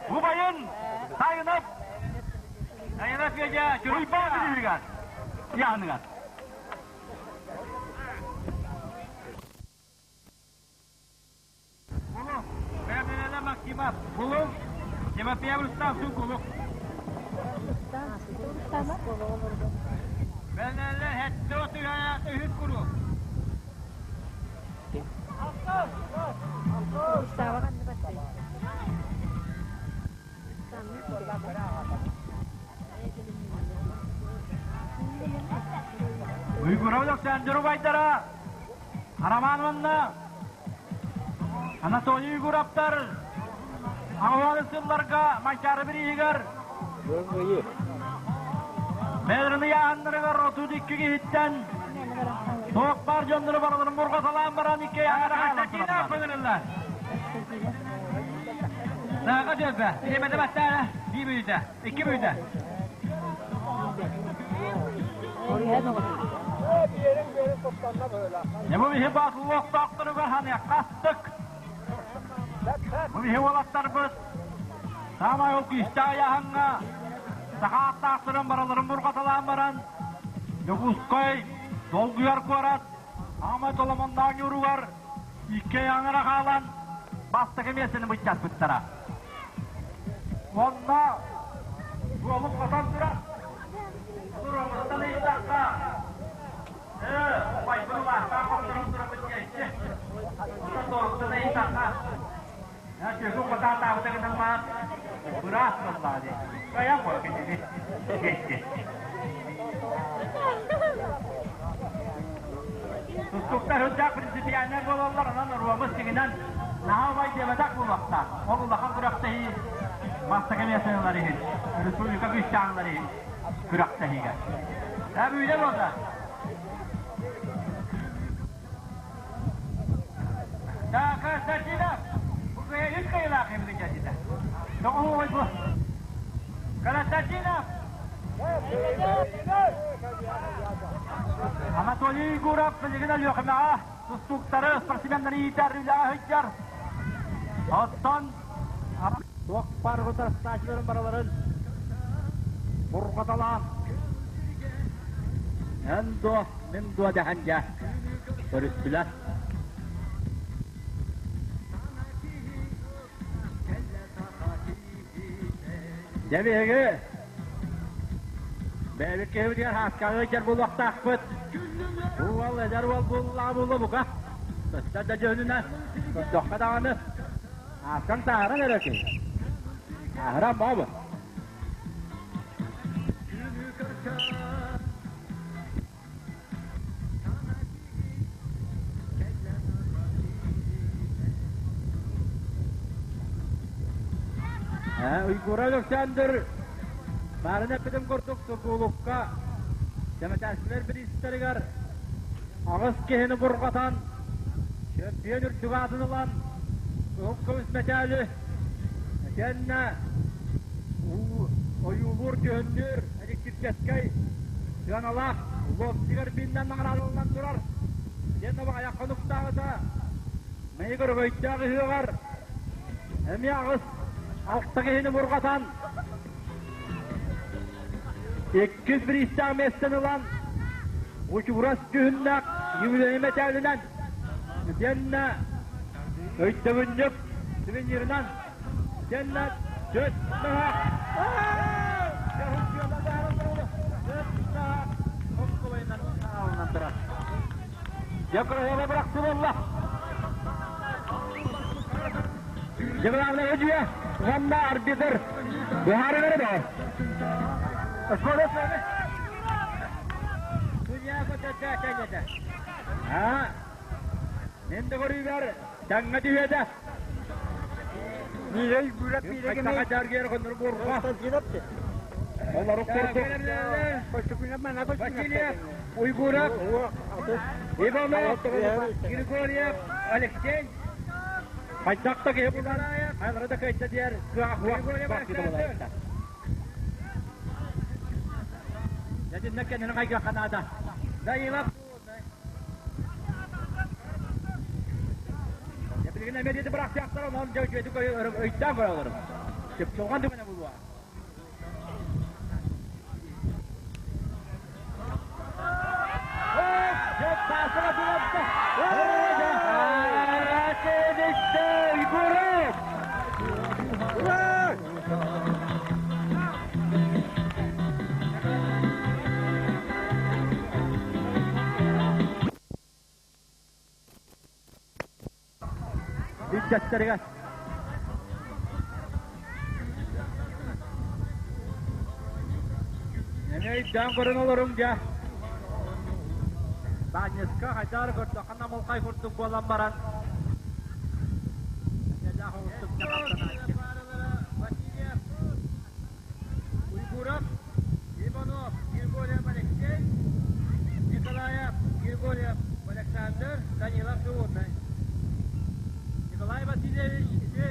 S4: Убайын Сайынов
S5: Сайынов Федя
S4: Уйбаан билигэр яныгар.
S5: Булук. Бэбэлэлэ Максимов. Булук. Тимофеев Рустам Сукулук. Бэлэлэ хэтте отуяя үһүс куру.
S4: Уйгуров Александр убайдара Роман уонна Анатолий Уйгуровтар аҕыс сылларга Манчаары бирииһигэр Бэйэлэрин ыйааһыннарыгар 32 киһиттэн туох баар дьоннору барыларын бурҕаталаан баран икки аҥара
S5: Константинов көҥүлүллэр. Сааға түөлбэ. Бириэмэтэ бастаана. Биир мүнүүтэ. Икки мүнүүтэ.
S4: Бу биһи баатыллоохтоохторугар ханыаххастык. Бу биһи уолаттарбыт саамай ол күүстээх ыйааһыҥҥа саха ааттаахтарын барыларын бурҕаталаан баран Дьокуускай долгуйар куорат Аамай Толомонноох ньууругар икки аҥара хаалан бастакы миэстэни быччаспыттара. Онно суолу хотон турар. Туруоҥҥуттан ыйдахха, убайбын улаахтаах хотторон турабыт диэччи. Онтон туоруттан ыйдахха, түөкүн хотаатаабыта гынан баран, быраас буоллаҕа дии. Кыайан буол кинини диэччи. Тустууктар сылдьар принципиальнай буолаллар, онон оруобус сигинэн. Наһаа убай диэбэтэх буолуохтаах. Ол улахан күрэхтэһии бастакы миэстэни ылар иһин, республика күүстээх ылар иһин күрэхтэһиигэ. Ээ, бүүнэ буолла. Да, Константинов, бу кыайа үс кыайыылаах эбит дьадита. Тоҕо бу? Константинов! Анатолий Егоров билигин Өлүөхүмэҕэ тустууктары, спортсменнары иитэр үлэҕэ сылдьар. Оттон туох баар утарыстааччыларын барыларын бурҕаталаан эн дуо, мин дуо дэһэн дьэ көрүстүлэр. Дьэ биһиги бэйэбит киһибитигэр хааскаҕа ыйдьар буолуохтаахпыт. Бу уол эдэр уол буоллаҕа буолуо бука. Көстөр да дьүһүнүнэн көрдөххө даҕаны ааскаҥ сааһыран эрэ киһи. Сааһыран баабы. Уйгура Александр баарын эппитим курдук Сургуулукка Сэмэтээскилэр бириистэригэр аҕыс киһини бурҕатан, чөмпүйүөн үрдүк аатын ылан, кыһыл көмүс мэтээли итиэннэ ойуулуур дьүһүннүүр электрическэй сыаналаах лобзигар биннэн наҕараадаланан турар. Диэн аҕыйах хонуктааҕыта Мэйик Өрөгөйдөөх ыһыаҕар эмиэ аҕыс алта киһини бурҕатан иккис бириистээх миэстэни ылан Учурас дьүһүннээх юбилейный мэтээлинэн итиэннэ өйдөбүнньүк сувенирынан итиэннэ түөрт наһаах Дьэ, бырахты буолла. Дьэ, главное өдүйэ, уонна арбитр быһаарыгар баар. Мен да көрүүбэр таҥҥа түһүөтэ. Васильев, Уйгуров, Иванов, Григорьев, Алексей. Хайдах да киһи булар, хайалара да кыайда диэр кыах уох Дьэтиннэ кэннин хайгыахха наада. Данилов Билигин эмиэ диэти бырахтыахтара, онон дьэ үчүгэйдик өйдөөн көрө олорун. Чыпчылҕан түгэнэ буолуо. Иччэттэригэр Эмиэ өйдөөн көрөн олоруҥ дьэ. Баанньыска хайдах эрэ көрдөххө намылхай курдук буолан баран дьэлээх оҕустук дьаһалтанааччы.
S5: Уйгуров, Иванов, Григорьев Алексей, Николаев, Григорьев Александр, Данилов Животный.
S4: Николай Васильевич ити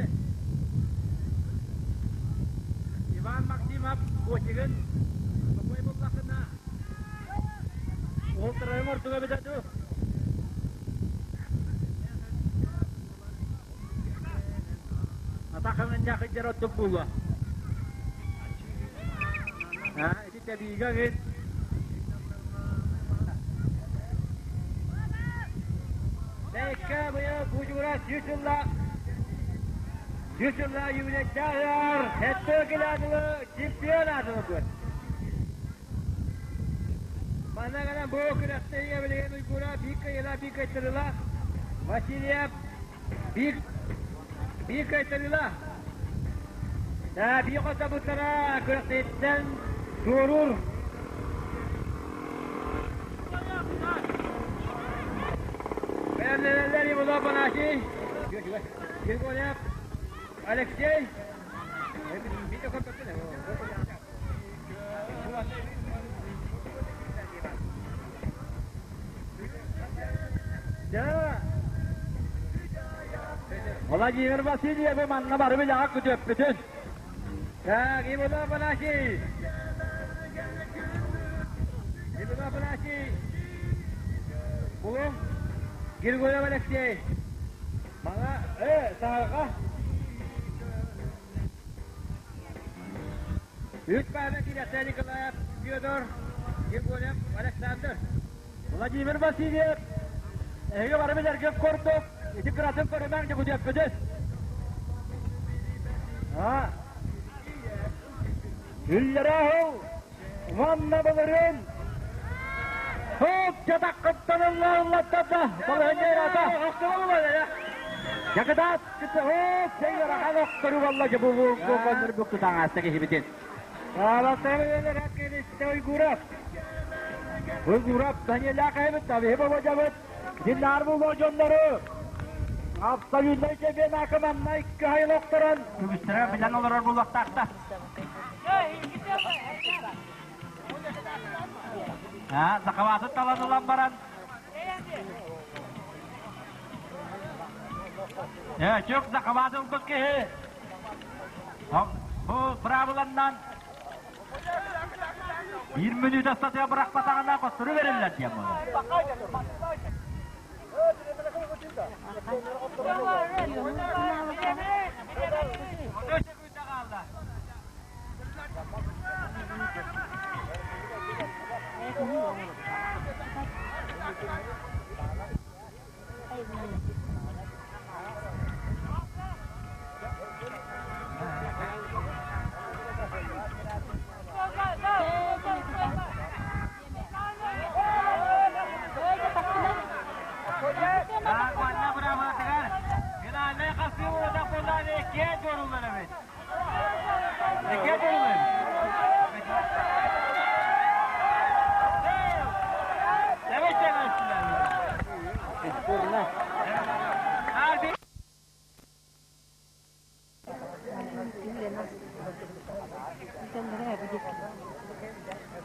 S4: Иван Максимов котигын сокой буллахына ол тырайым ордуга эбитэ дуу. Атахыңын дьахыдьар оттук буолуо. Ити тэбиигэ гин. Бэйкэ быйыл Кучура 100 сылла юбилейдаахыар хэтте килаатылы чемпион аатылы
S5: Манна гынан бу күрэхтэһиигэ билигин Уйгура биир кыайыылаах, биир кыайтарыылаах Васильев биир биир кыайтарыылаах. Биир хотобуттара күрэхтэһииттэн туоруур. Бэлэмнэнэллэр Иванов Афанасий. Григорьев Алексей.
S4: Владимир Васильевы манна бары билэҕэ күтүөппүтүн.
S5: Так, Иван Афанасий. Иван Афанасий. Булум. Григорьев Алексей. Мана, саҕа. Үт Павел Кирястай Николаев, Федор Григорьев, Александр.
S4: Владимир Васильев, эһиги бары билэргит курдук, ити кыратын көрүмэҥ дьокутуоппүтүт. Үллэрэ аһыл, уонна былырыын Хоп, дьатаккыттан ылла ыллаттарда, балаһынньа ырата. Дьакытаат, хоп, сей ырахан охтору болла дьэ бу бу бу бу таҥаста киһибитин. Уйгуров. Уйгуров Даниэлях эбит, табиһи бободьабыт, диннаар було дьоннору. Абсолютнай чемпионакка манна икки хайыл охторон, үгүстэрэ билэн олорор буолуохтаахта. Захаваты талан ылан баран Чөк захаваты ылбыт киһи Бу быраабыланнан биир мүнүүтэ ыстатыйа бырахпатаҕына хостору бериллэр диэн буолар. Манна быраабылатыгар финальнай хасыы уотах буоллаан иккиэн туорууллар эбит. Иккиэн туорууллар эбит. Evet demezsinler.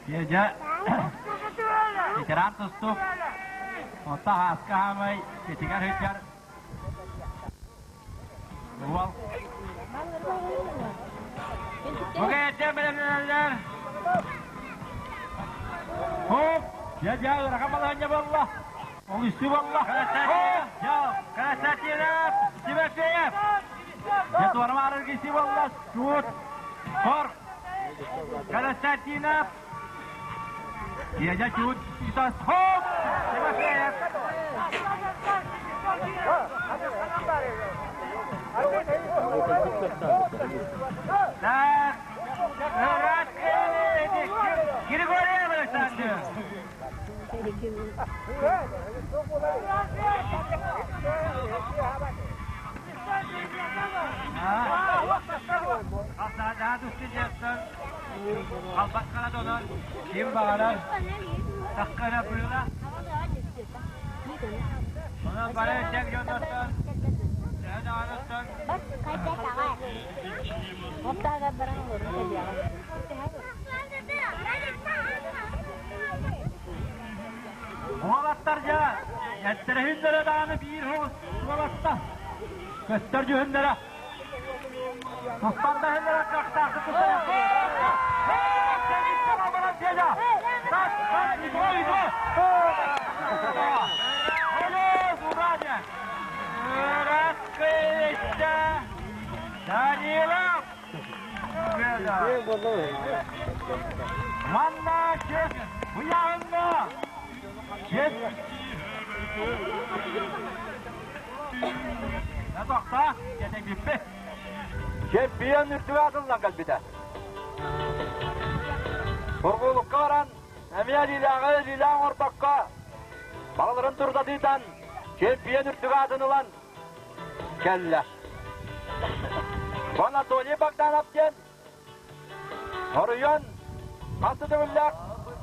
S4: Дьэ, ветеран тустуук Онто ааска хаамай итигэр сылдьар уол. Бу кэнниттэн бэлэмнэнэллэр. Хоп! Дьэ, дьэ, ыарахан балаһыанньа буолла. Олуйсуу буолла. Хоп! Константинов Тимофеев! Дьэ, туора маарар киси буолла. Чуут! Хор! Константинов Дядя чуть Хоп! Тимофеев! Так, Григорий Александрович. Албаккара донор ким баҕарар таххара быыла. Онон бары тэҥ дьоннортон, төһө даҕаныттан Уолаттар дьэ, эттэрэһиннэрэ даҕаны биир оҕус уолатта. Көстөр дьүһүннэрэ. Тустан да иһиннэрэ кыахтаахтык тустар. Данилов! Манна чес ыйааһынна! Чес! Тохта, кэтэҥ
S6: Чемпион үрдүгэ атыллан кэлбитэ. Бургуулукка баран, эмиэ илиилээҕи илиилээх оҥорбокко, балаларын турдатыытан чемпион үрдүгэ атын ылан кэллэ. Анатолий Богданов диэн Оройуон хас да төгүллээх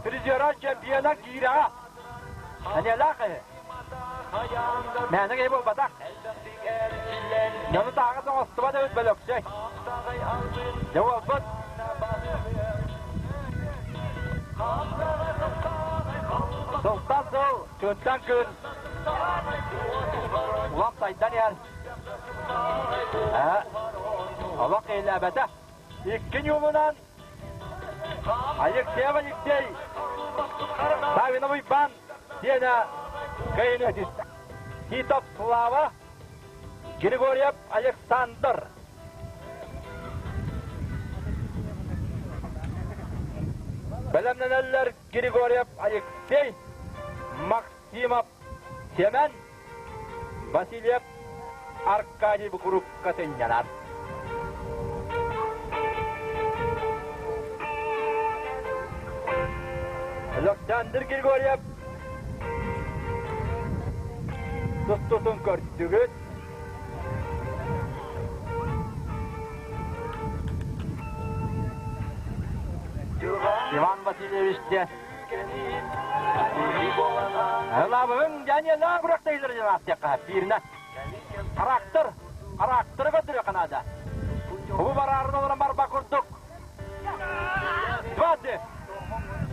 S6: призера чемпиона киирэҕэ. Саниалаах эһи. Мээнэ киһи буолбатах. Дьону тааҕы оҥостубат эбит бөлөксөй. Дьэ уолбут. Сылтан сыл, күнтэн күн улам сайдан иһэр. Олох киһилээбэтэ. Икки ньуумунан Алексеев Алексей Савинов Уйбаан сиэнэ кыайыыны түстэ. Титов Слава, Григорьев Александр. Бэлэмнэнэллэр Григорьев Алексей, Максимов Семен, Васильев Аркадий Букурукка сынньанар. Александр Григорьев тустутун көрдүгүт. Иван Васильевич диэн Ылабыҥ Даниэла күрэхтэһиилэр диэн ааттыахха бииринэ. Характер, характеры көрдөрүөххэ наада. Бу бараарын олорон барба курдук. Двадцать.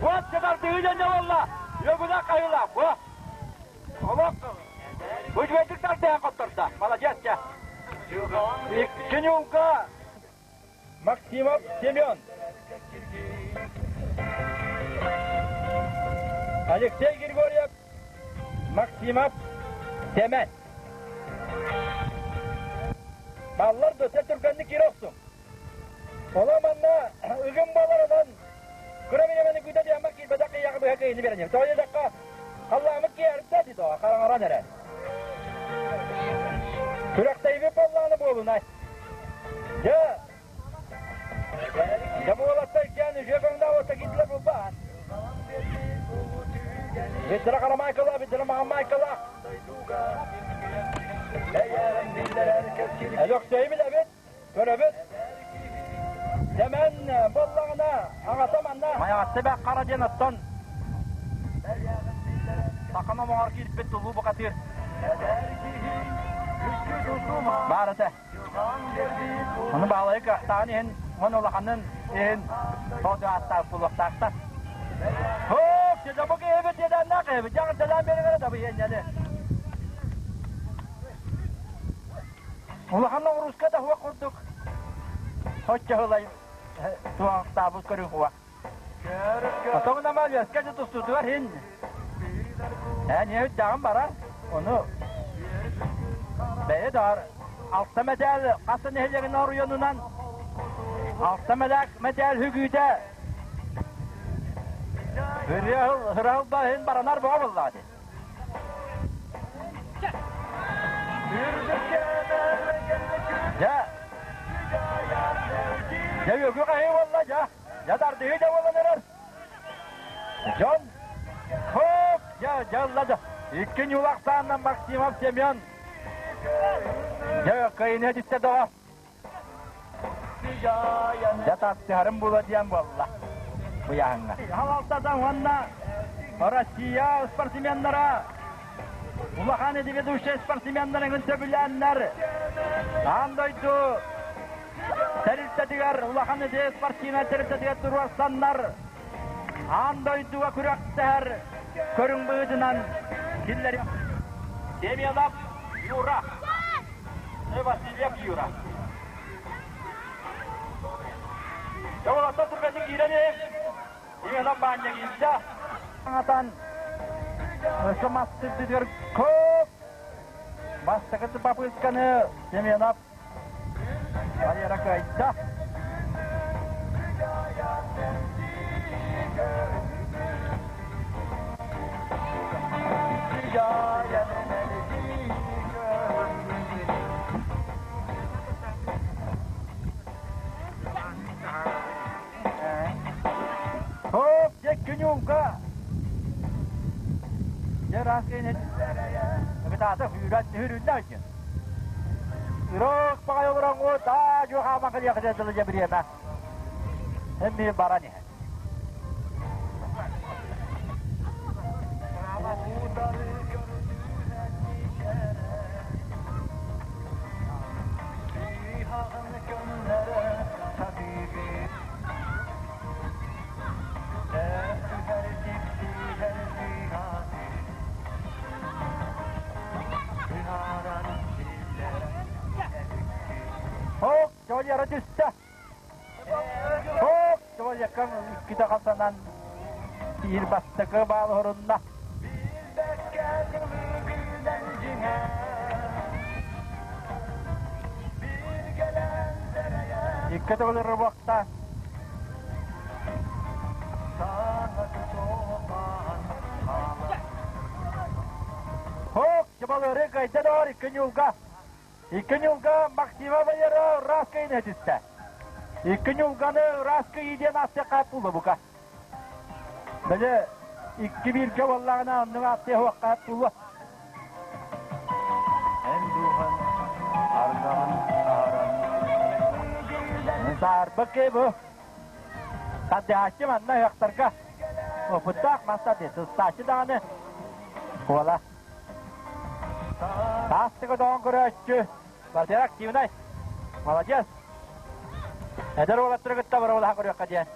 S6: Вот тардыы дьон буолла. Үөгүнэ хайыла. Бу. Олох. Бу үчүгэйдик тардыһан хоттордо. Молодец, чэ. Икки ньулга Максимов Семен. Алексей Григорьев, Максимов Семен. Баллар дөсө түргэнник кире охсуҥ. Ола манна ыгым буолар онон кыра биремени күүтэ диэммэ киирбэтэх киһиэхэ быһа кыйыны биэрэн. Тоҕо диэтэххэ халлаамыт киэрдэ дии тоҕо хараҥаран эрэр. Күрэхтэһиибит буоллаҕына буолунай. Дьэ, дьэ буолатта иккиэн үчүгэй көрүҥнээх киирдилэр буолбаат. Биттэрэ хара майкалаах, биттэрэ маҥан майкалаах. Өлөксөйү билэбит, көрөбүт. Дэмэн буоллаҕына, аҕата манна. Майаҕатта бэх хара диэн оттон саха номоҕор киирбит тулуу бухатыыр баар этэ. Ону баалайы кыахтааҕын иһин уон улаханын иһин тоҕо ааттаах буолуохтаахтар. Хоп, дьэ бу киһибит иэдээннээх киһибит, дьаҕын сэлээн биэриҥ эрэ да быйыанньаны. Улахан ноҕурууска да суох курдук. Соччо ылай туохтаабыт көрүҥ уа. Отоҥун ама үөскэ дьэ тустуутугар иһин эн ийэбит барар. Ону бэйэ даар алта мэтээл хас да нэһилиэгин оройуонунан алта мэтээл хүгүүтэ Ырыа баһын баранар боҕо буоллаҕа Дьэ, дьэ үөгү хаһыы буолла дьэ, дьэ тардыһыы дьэ буолан эрэр. Дьон, хоп, дьэ, дьэ ылла дьэ. Икки ньуулах сааннан Максимов Семен. Дьэ, кыайыны түстэ доҕор. Дьэ тастыһарым буолуо диэн буолла быйаһыҥҥа. Халалтата уонна Россия спортсменнара улахан ведущай спортсменнарын сөбүлээннэр аан дойду тэрилтэтигэр улахан спортивнай тэрилтэтигэр туруорсаннар аан дойдуга күрэхтэһэр көрүҥ быһыытынан киллэри Семенов Юра Васильев Юра. Дьоҕураттан түргэнник киирэн иһин. Именно баанньа киирдэ. Аҥатан өссө мас сирдитигэр көп бастакы попытканы Семенов Валера кыайда. Хоп, дьэ күнүҥка. Дьэ раз кэнет. Бытаата хүүрэн түһүрүннэ үчүн. Ырык баҕай олороҥҥут, аа дьуо хааман кэлиэххэ дылы дьэ бириэмэ. Эмиэ баран иһэр. дьара түстэ. Хоп, человекка иккитэ хасанан биир бастакы баал орунна. Икки төгүл рыбакта. Хоп, чабалары кайда доор икки ньулга. Икки ньулга Максима Валера ыраас кыйын этистэ. Икки ньулганы ыраас кыйыы диэн ааттыахха бука. Били икки бииргэ буоллаҕына оннук ааттыа суохха буолуо.
S7: Эн дууһаҥ ардаҕын аһаран
S6: Саарбык бу. Тардыһааччы манна ыһыахтарга опыттаах мастар дии сыстааччы даҕаны буола. Таастыга доҕон көрөөччү, квартира активнай, молодец. Эдэр уолаттары кытта боруобалаһа көрүөххэ диэн.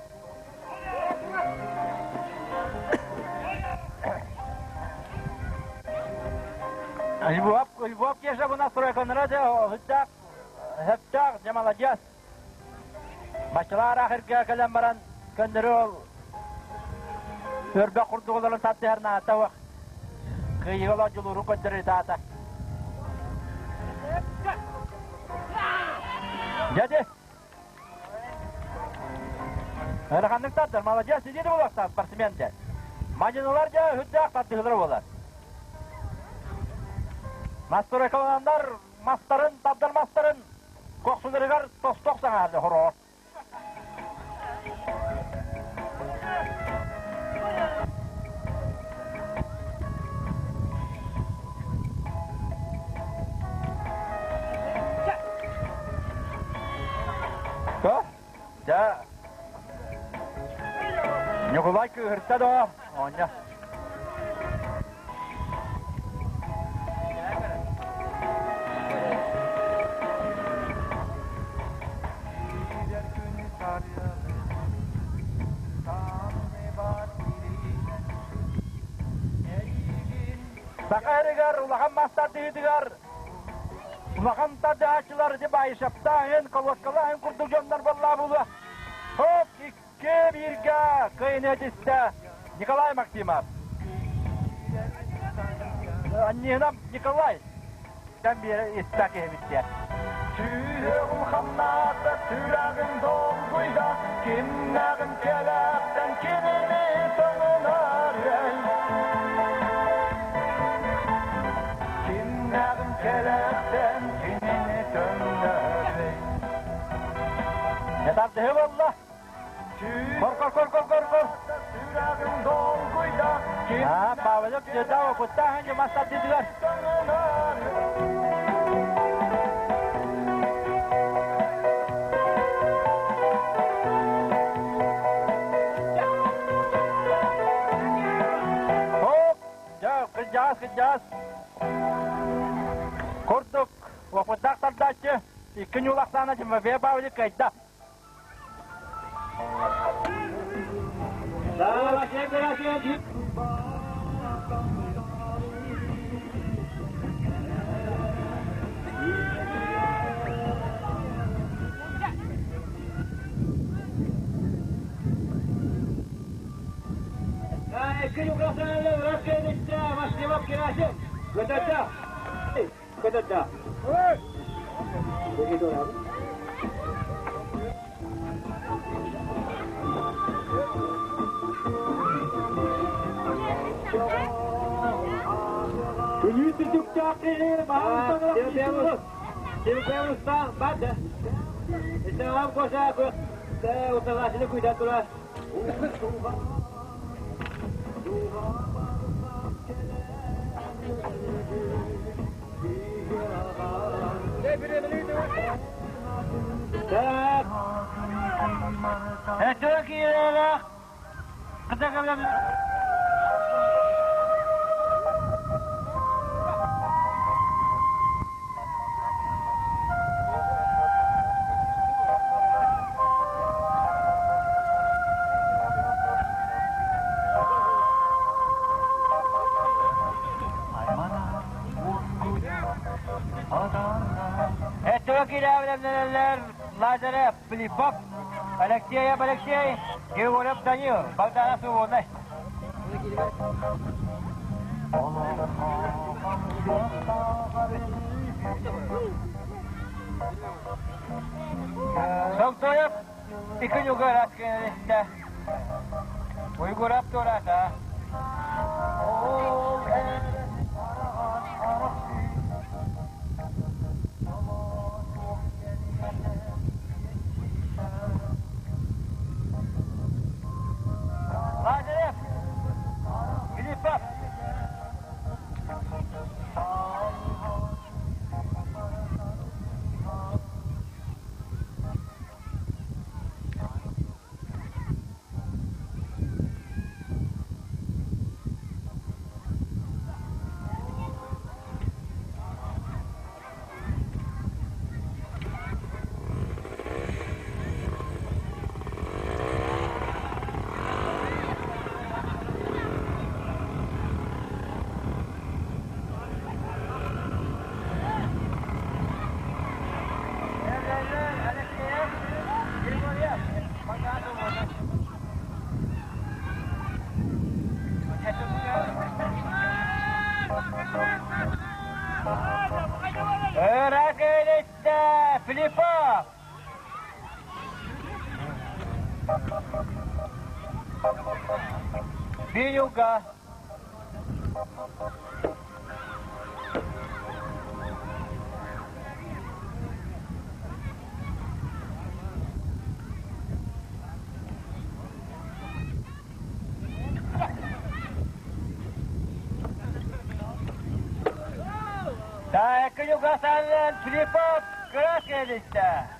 S6: Львов, Львов Кеша бу настройканара дьэ сөптөөх, сөптөөх, дьэ молодец. Баччалаар ахырга кэлэн баран көннөрү ол өрбөх курдук олорон тардыһар наата уох. Кыайыыга олох дьулууру көрдөрөр таата. Дьэди! Ыараханнык тардар, молодец, сидит буолуохтаах спортсмен дэ. Мадьыналар дьэ үрдээх тардыһылар буолар. Настройкалананнар мастарын, тардар мастарын кохсуларыгар тостох саҥаарды хороор. Дьэ, Ньукулай кыыһырта доо, оонньо. Саха эригэр улахан мас тардыһыытыгар улахан тардыһааччылар ити Баишевтааһын, Колоскалааһын курдук дьоннор буоллаа буолуо. Хоп, икки бииргэ кыайыны этистэ Николай Максимов. Анньыһынам Николай тэн биэрэ истэ киһибиттэ.
S7: Сүрэҕим хамнаата, сүрэҕим долгуйда, кимнээҕин кэлээхтэн кинини таҥынарый? Кимнээҕин кэлээхтэн кинини төннөрүй?
S6: Тардыһы болла. Кор, кор, кор, кор, кор, кор.
S7: Сүрэҕим долгуйда,
S6: А, Павлов дьыда опыттаах мас тардыдылар. Хоп, дьэ, кырдьаҕас, кырдьаҕас. Курдук, опыттаах тардааччы, икки ньуулахсаана Тимофей Павлович кыайда.
S5: Күнүү түтүктээх киһи баһаан Лазарев, Филиппов, Алексеев Алексей, Григорьев Данил, Богданов Ивонай. Согтоев икки ньуга ыраас Уйгурап туораата. Лазарев, Филиппов. Алексеев, Григорьев, Ыракелетте Филиппов! Бинюга! Таакынюга саллан Филиппов Красkelitте.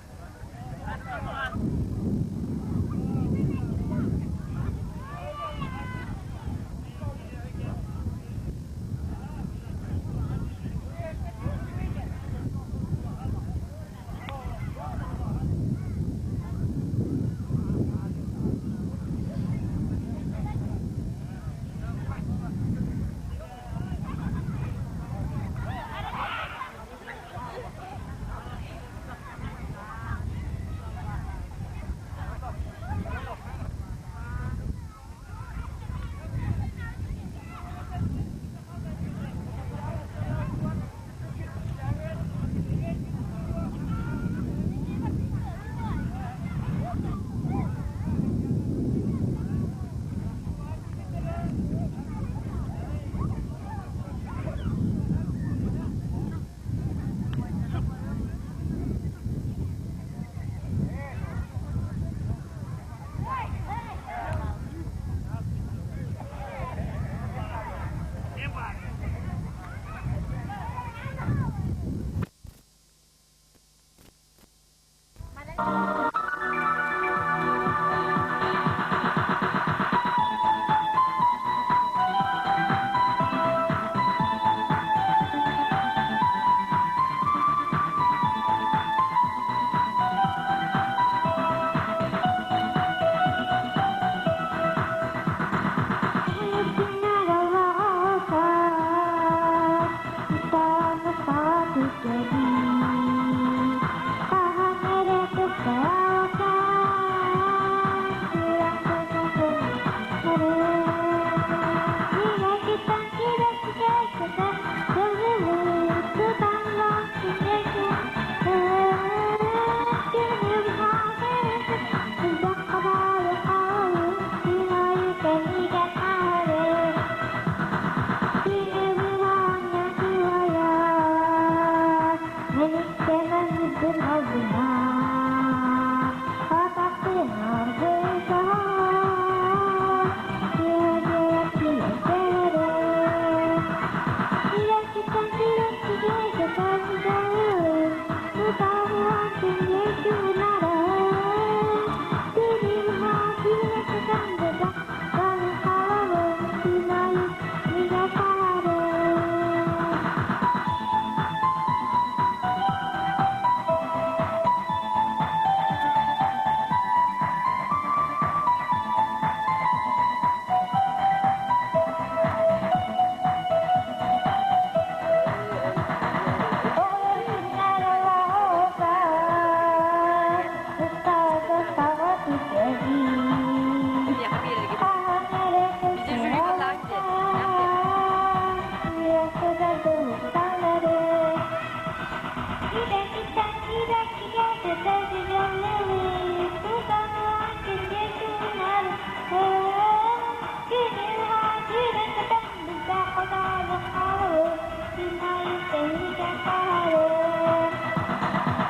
S1: хаһарым.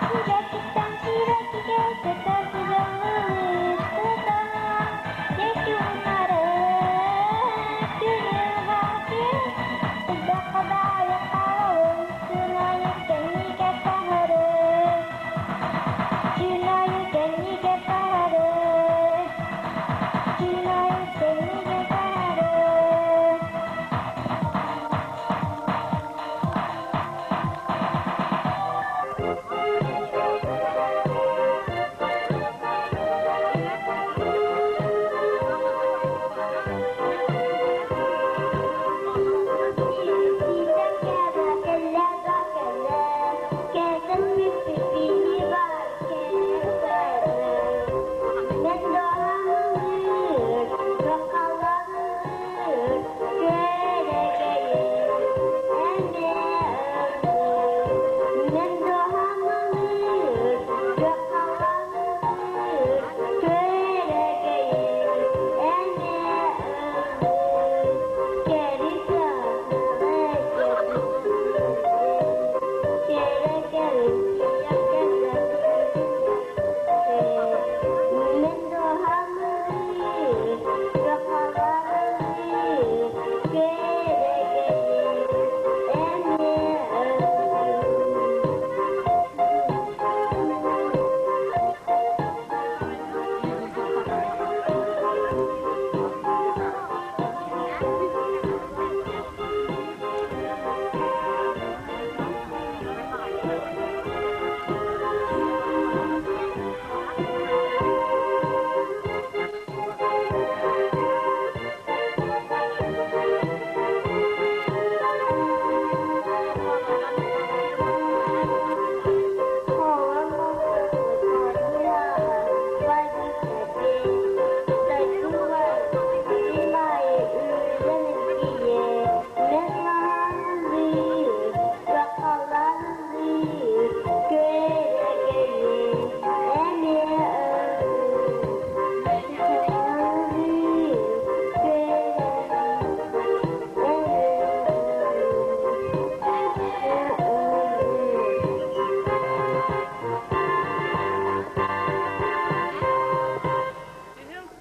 S1: Сибэккиттэн сибэккигэ көтөр сыдьаллыы диэки умнарым. Күнү-хаатыр, элбэххэ баайы хаалым, күн аайы кэннигэр таһарым. Күн аайы кэннигэр таһарым. Күн аайы кэннигэр таһарым.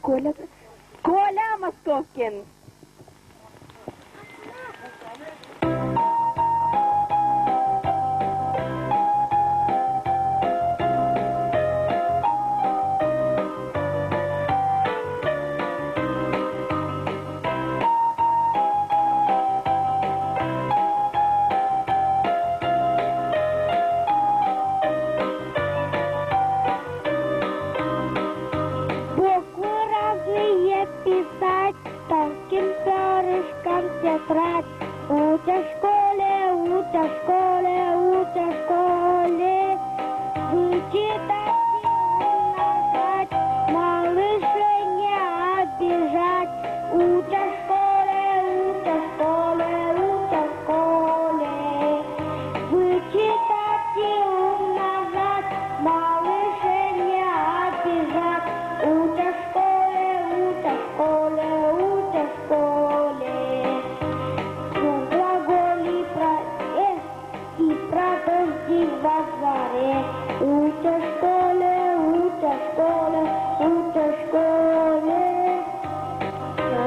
S1: Коля, Коля Московкин.
S8: Буквы разные писать, тонким перышком тетрадь. Учат в школе, учат в школе, учат в школе. Вычитать и умножать, малышей не обижать. Учат в школе, учат в школе, учат в школе. Вычитать и умножать, малышей не обижать. Учат в школе, учат в школе, учат в школе. Глаголи про и про дождик во дворе. Учат в школе, учат в школе, учат в школе. На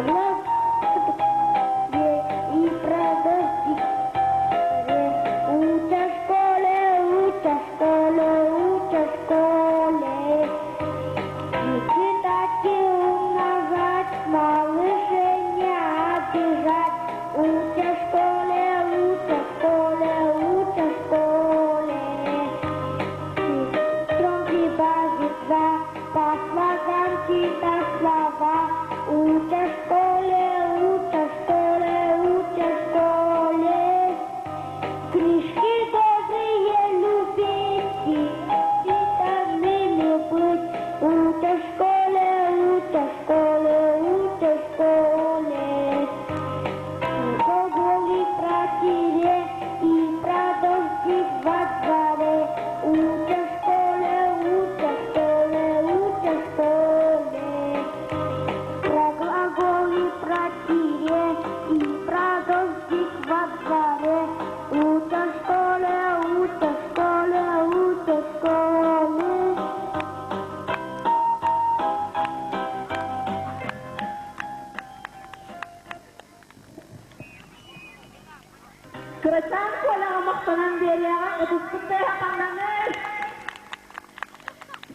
S1: Кырачаан Коляҕа махтанан биэриэҕиҥ, ытыспыт тыаһа ханнаный?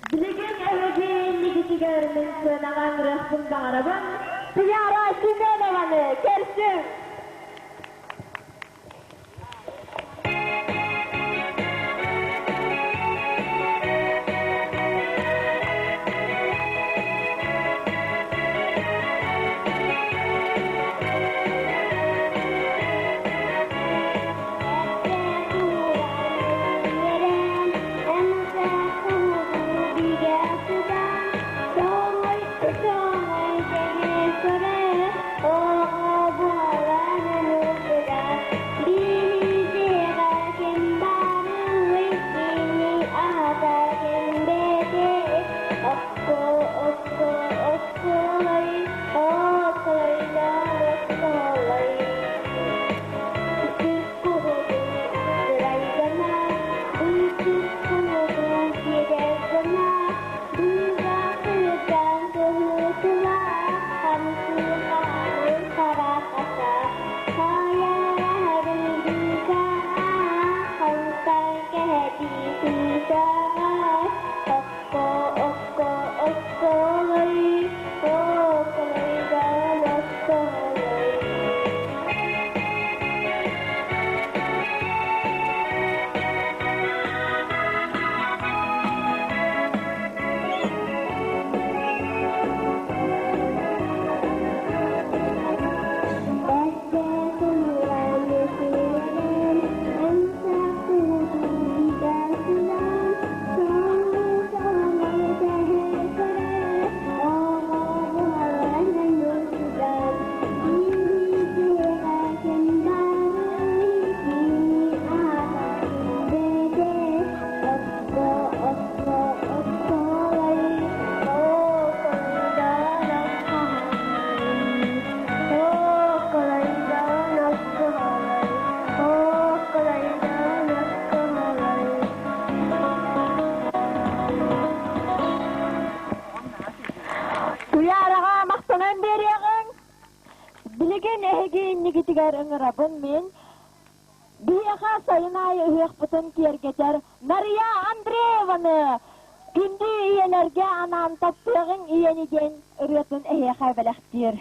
S1: Билигин эһиги иннигитигэр мин сыанаҕа ыҥырыахпын баҕарабын. Туйаара Семенованы көрсүҥ! Туйаараҕа махтанан биэриэҕиҥ. Билигин эһиги иннигитигэр ыҥырабын мин. Биһиэхэ сайын аайы ыһыахпытын киэргэтэр Нарыйа Андрееваны күндү ийэлэргэ анаан таптыаҕыҥ ийэни диэн ырыатын эһиэхэ бэлэхтиир.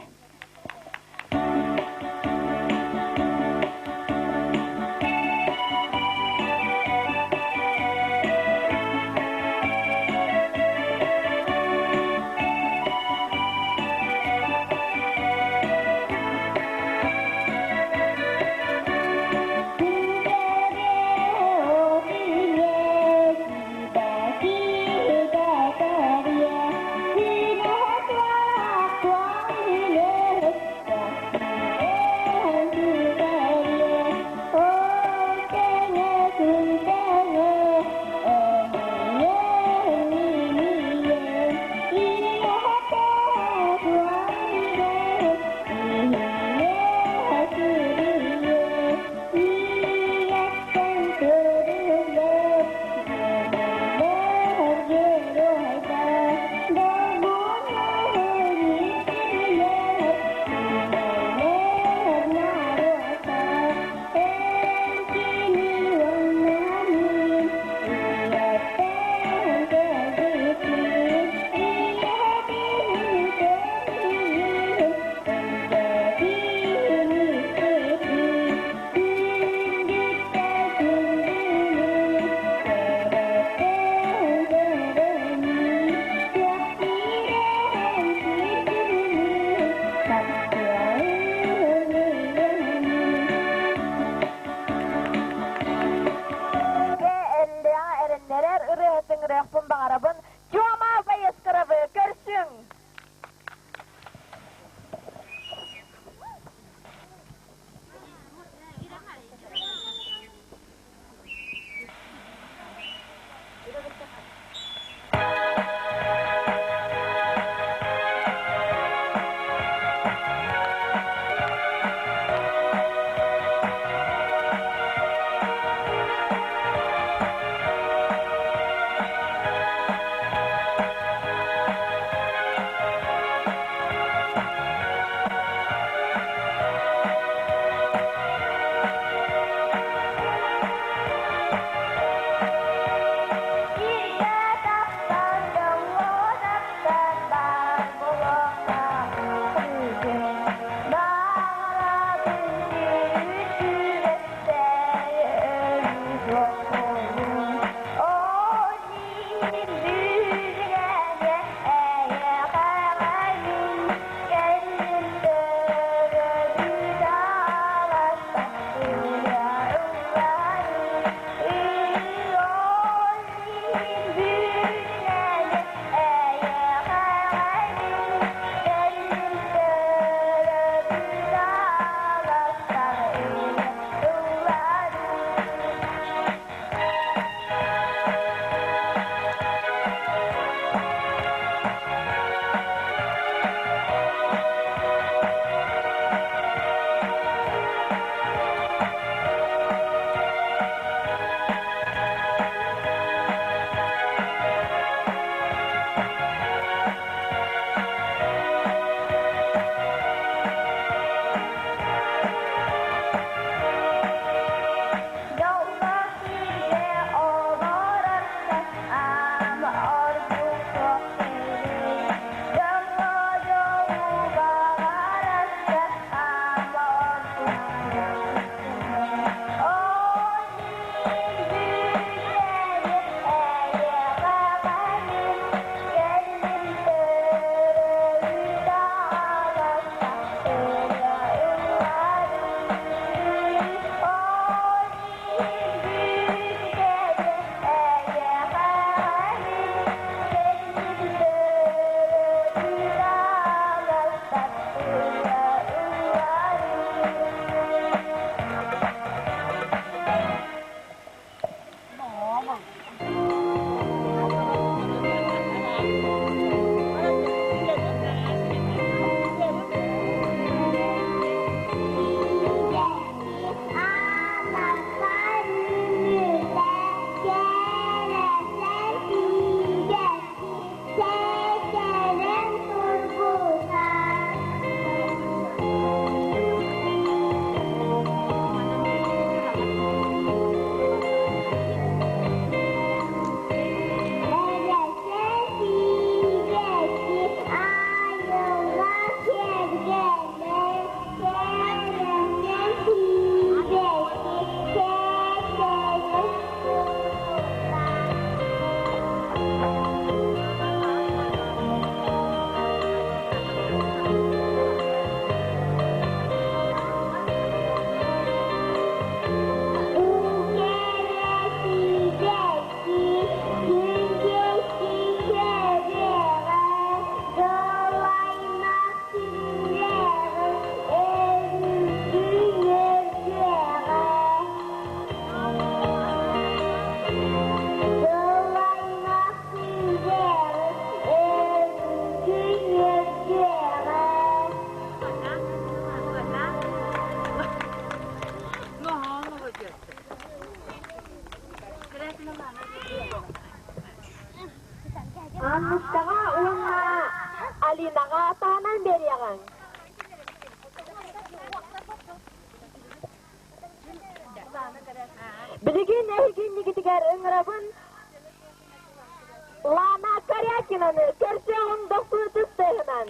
S1: Аннушкаҕа уонна Алинаҕа таһынан биэриэҕиҥ. Билигин эһиги иннигитигэр ыҥырабын Лана Корякинаны көрсүөҕүҥ дохсун ытыс тыаһынан.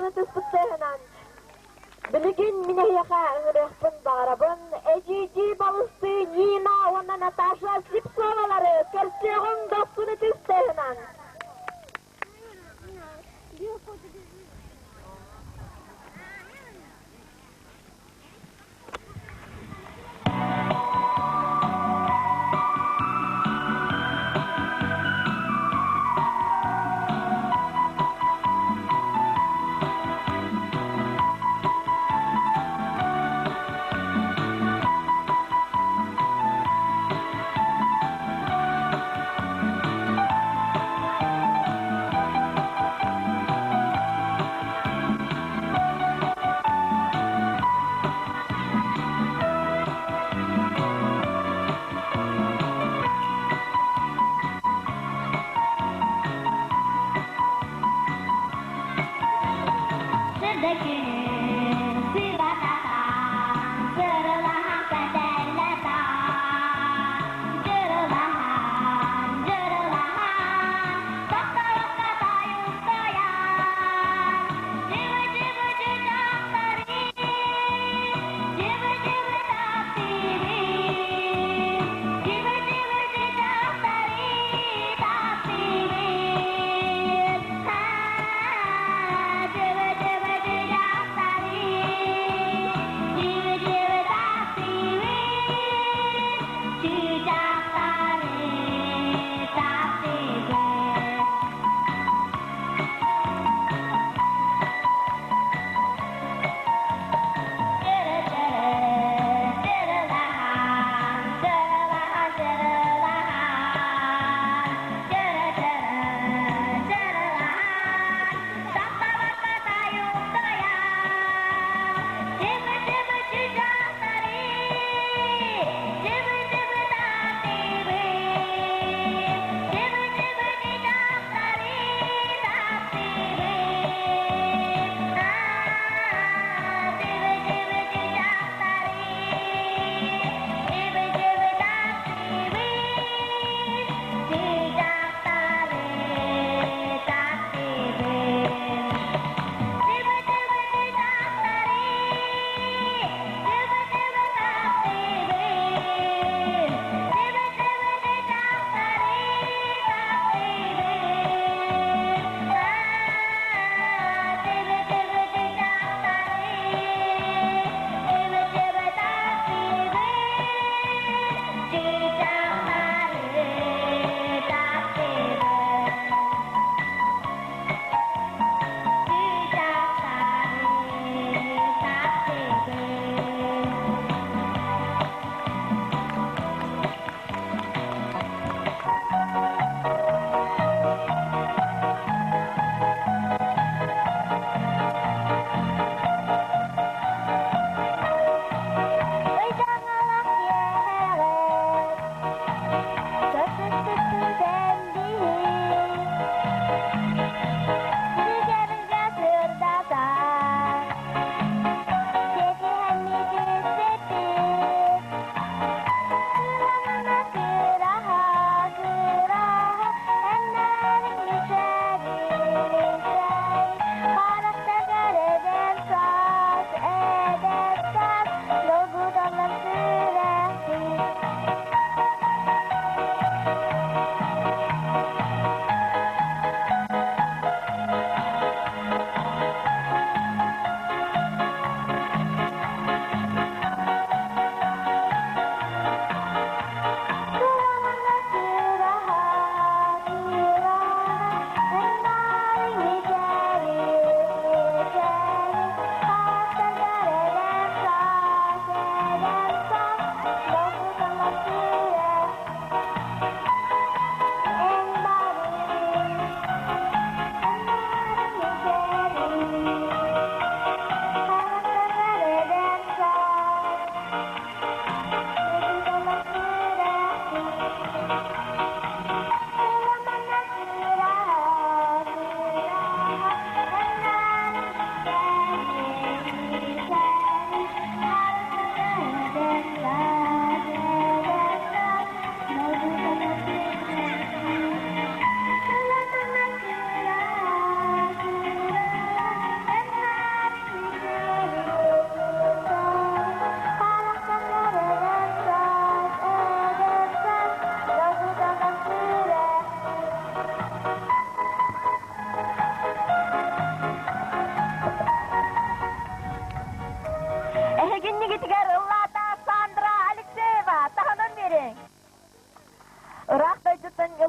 S1: дохсун ытыспыт тыаһынан. Билигин мин эһиэхэ ыҥырыахпын баҕарабын эдьиийдии балыстыы Нина уонна Наташа Слепцовалары көрсүөҕүҥ дохсун ытыс тыаһынан.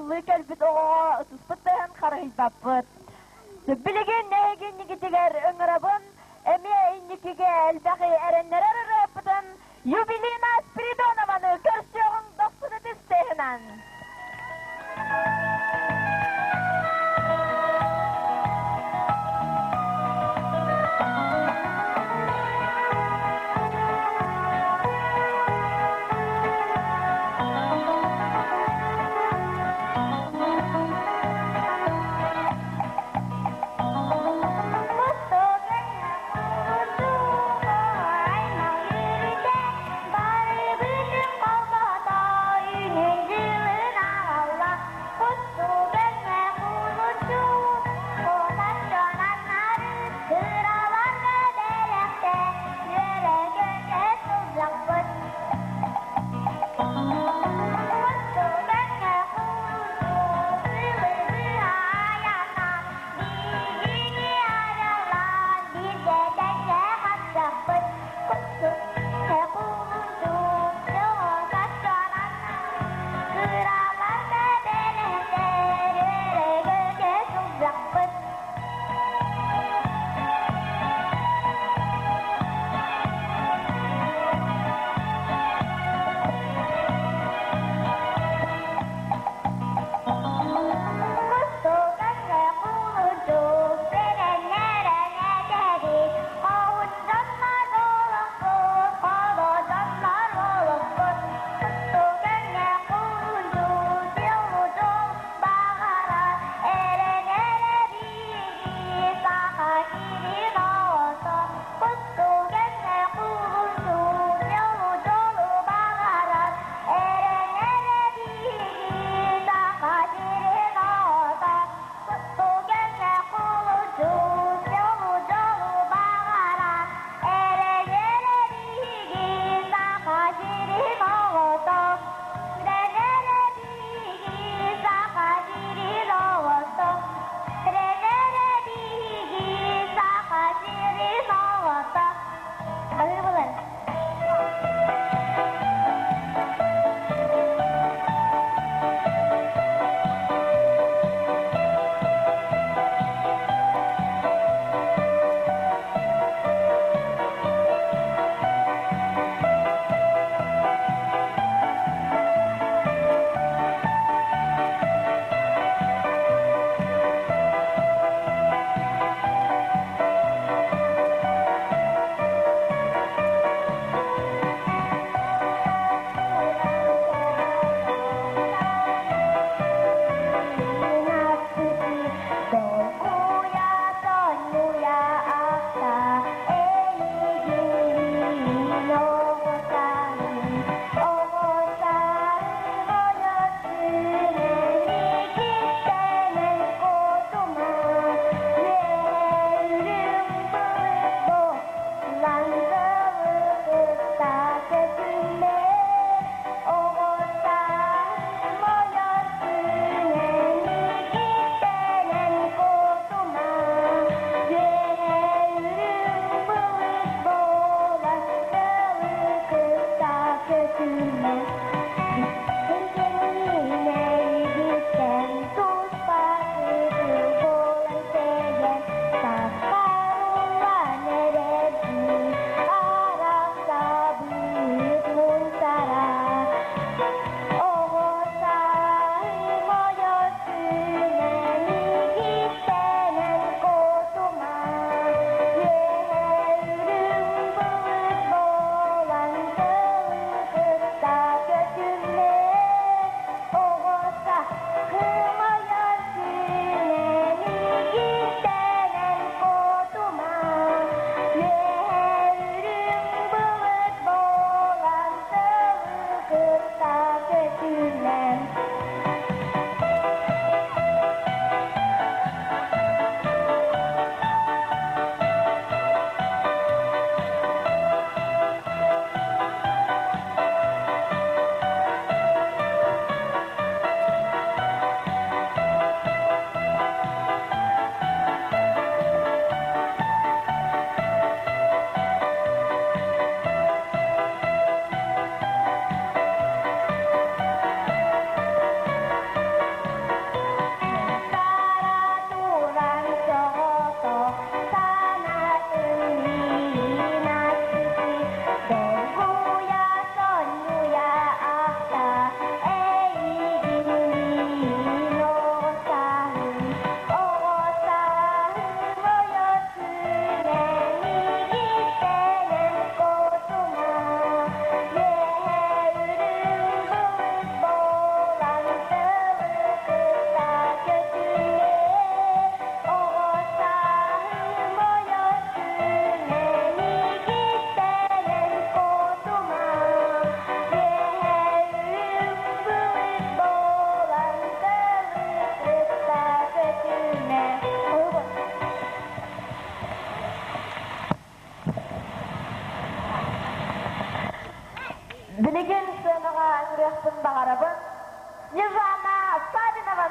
S1: ыллыы кэлбит оҕоҕо ытыспыт тыаһын харыһыйбаппыт. Билигин эһигиннигитигэр ыҥырабын, эмиэ инникигэ элбэҕи эрэннэрэр ырыаппытын Юбилина Спиридонованы көрсүөҕүҥ дохсун ытыс тыаһынан.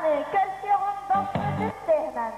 S1: даҕаны көрсүөҕүҥ дохсун ытыс тыаһынан!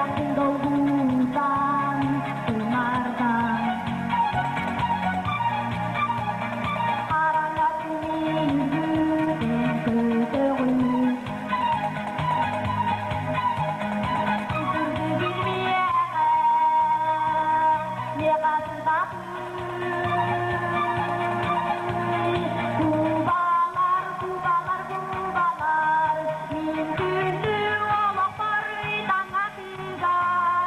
S8: Сүрэхпин долгутан, тумардан. Хараҥа күнү көтөҕүн. Сырдыгын миэхэ, миэхэ сырдатый. Кубалар, кубалар, кубалар, мин күндү олохпор таҥатыгар.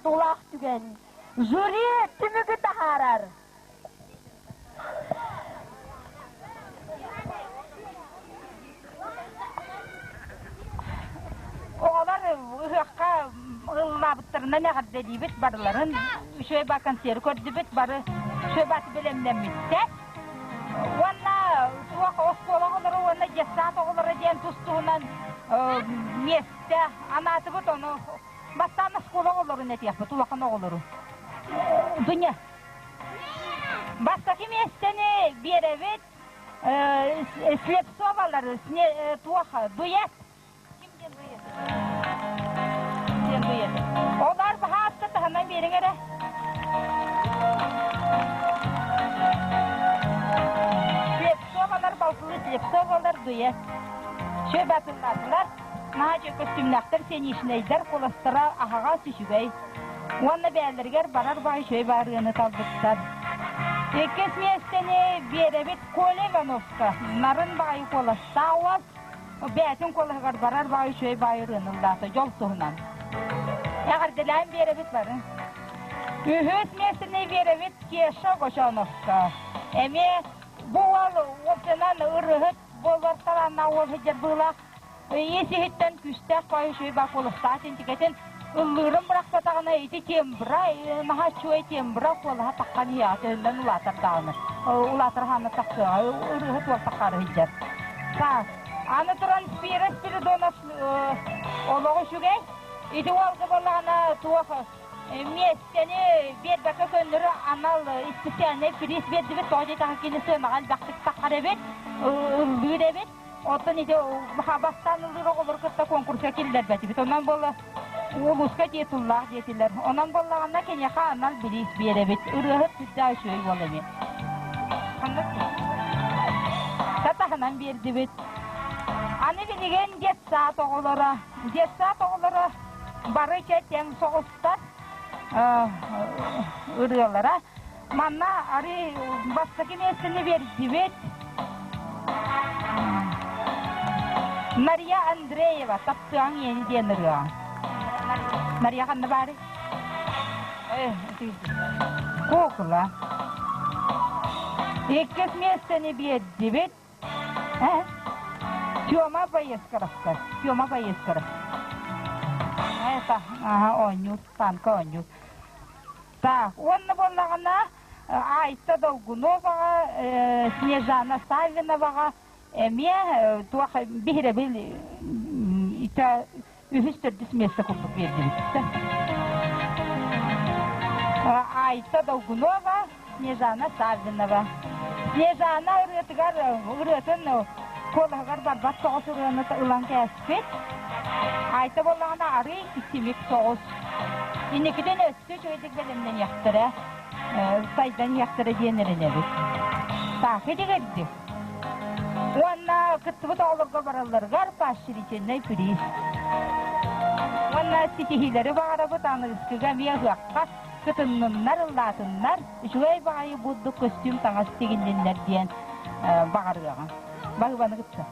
S1: Долгутуулаах түгэн. Жюри түмүгү таһаарар.
S2: Оҕолор ыһыахха ыллаабыттарынан эҕэрдэлиибит барыларын. Үчүгэй ба концерт көрдүбүт, бары үчүгэй бааты бэлэмнэммиттэр. Уонна туох оскуола оҕолоро уонна детсад оҕолоро диэн тус-туһунан миэстэ анаатыбыт, ону бастаан оскуола оҕолорун этиэхпит, улахан оҕолору. Дуня, бастакы миэстэни биэрэбит Слепцовалары, туох, дуэт. Ким диэн дуэт? Диэн дуэт. Олар баһаатта таһынан биэриҥ эрэ. Слепцовалар балтылыы Слепцовалар дуэт. Шөй батыллаатылар. Наһаа үчүгэй көстүүмнээхтэр, сиэничнэйдэр, куоластара аһаҕас үчүгэй. Уонна бэйэлэригэр барар баай үчүгэй баарыаны талбыттар. Иккис миэстэни биэрэбит Коля Ивановка. Нарын баайы куоластаах уол бэйэтин куолаһыгар барар баай үчүгэй баай ырыаны ыллаата дьол туһунан. Эҕэрдэлээн биэрэбит бары. Үһүс миэстэни биэрэбит Кеша Огочоновка. Эмиэ бу уол уопсайынан ырыаһыт буолар талааннаах уол сылдьар быылаах Ис иһиттэн күүстээх баайы үчүгэй баа куоластаах тинтикэтин ыллыырын бырахпатаҕына ити тембра наһаа үчүгэй тембра куолаһа таххан иһиэҕэ төһүнэн улаатар даҕаны улаатар хаана тахсыаҕа ырыаһыт уол таххаары сылдьар. Так, аны туран Спира Спиридонов олоҕу үчүгэй. Ити уолга буоллаҕына туох миэстэни биэрбэккэ көннөрү анал специальный приз биэрдибит тоҕо диэтэххэ кини сыанаҕа элбэхтик таххар эбит ыллыыр эбит Оттон ити бастаан ыллыыр оҕолору кытта конкурска киллэрбэтибит. Онон буолла улууска титуллаах диэтилэр. Онон буоллаҕына киниэхэ анал бириис биэрэбит. Ырыаһыт сүрдээх үчүгэй уол эбит. Татаһынан биэрдибит. Аны билигин детсад оҕолоро. Детсад оҕолоро бары чэ тэҥ соҕустар ырыалара. Манна арыы бастакы миэстэни биэрдибит. Мария Андреева «Таптыаҥ иэни» диэн ырыа. Мария ханна баарый? Куукула. Иккис миэстэни биэрдибит. Тёма Поескоровка. Тёма Поескоров. Это, ага, оонньуур, танка оонньуур. Так, уонна буоллаҕына Айта Долгуноваҕа, Снежана Саввиноваҕа эмиэ туох биһирэбил үһүс төрдүс миэстэ курдук биэрдибит. Айта Долгунова, Снежана Саввинова. Снежана ырыатыгар ырыатын куолаһыгар барбат соҕус ырыаны ылан кээспит. Айта буоллаҕына арый симик соҕус. Инникитин өссө үчүгэйдик бэлэмнэниэхтэрэ, сайдан иһиэхтэрэ диэн эрэнэбит. Так, итигэрдик. Уонна кыттыбыт оҕолорго баралларыгар поощрительный приз. Уонна ситиһиилэри баҕарабыт аныгыскыга эмиэ ыһыахха кытынныннар, ыллаатыннар, үчүгэй баҕайы бурдук көстүүм таҥас тигинниннэр диэн баҕарыаҕа. Баһыыбаны кытта.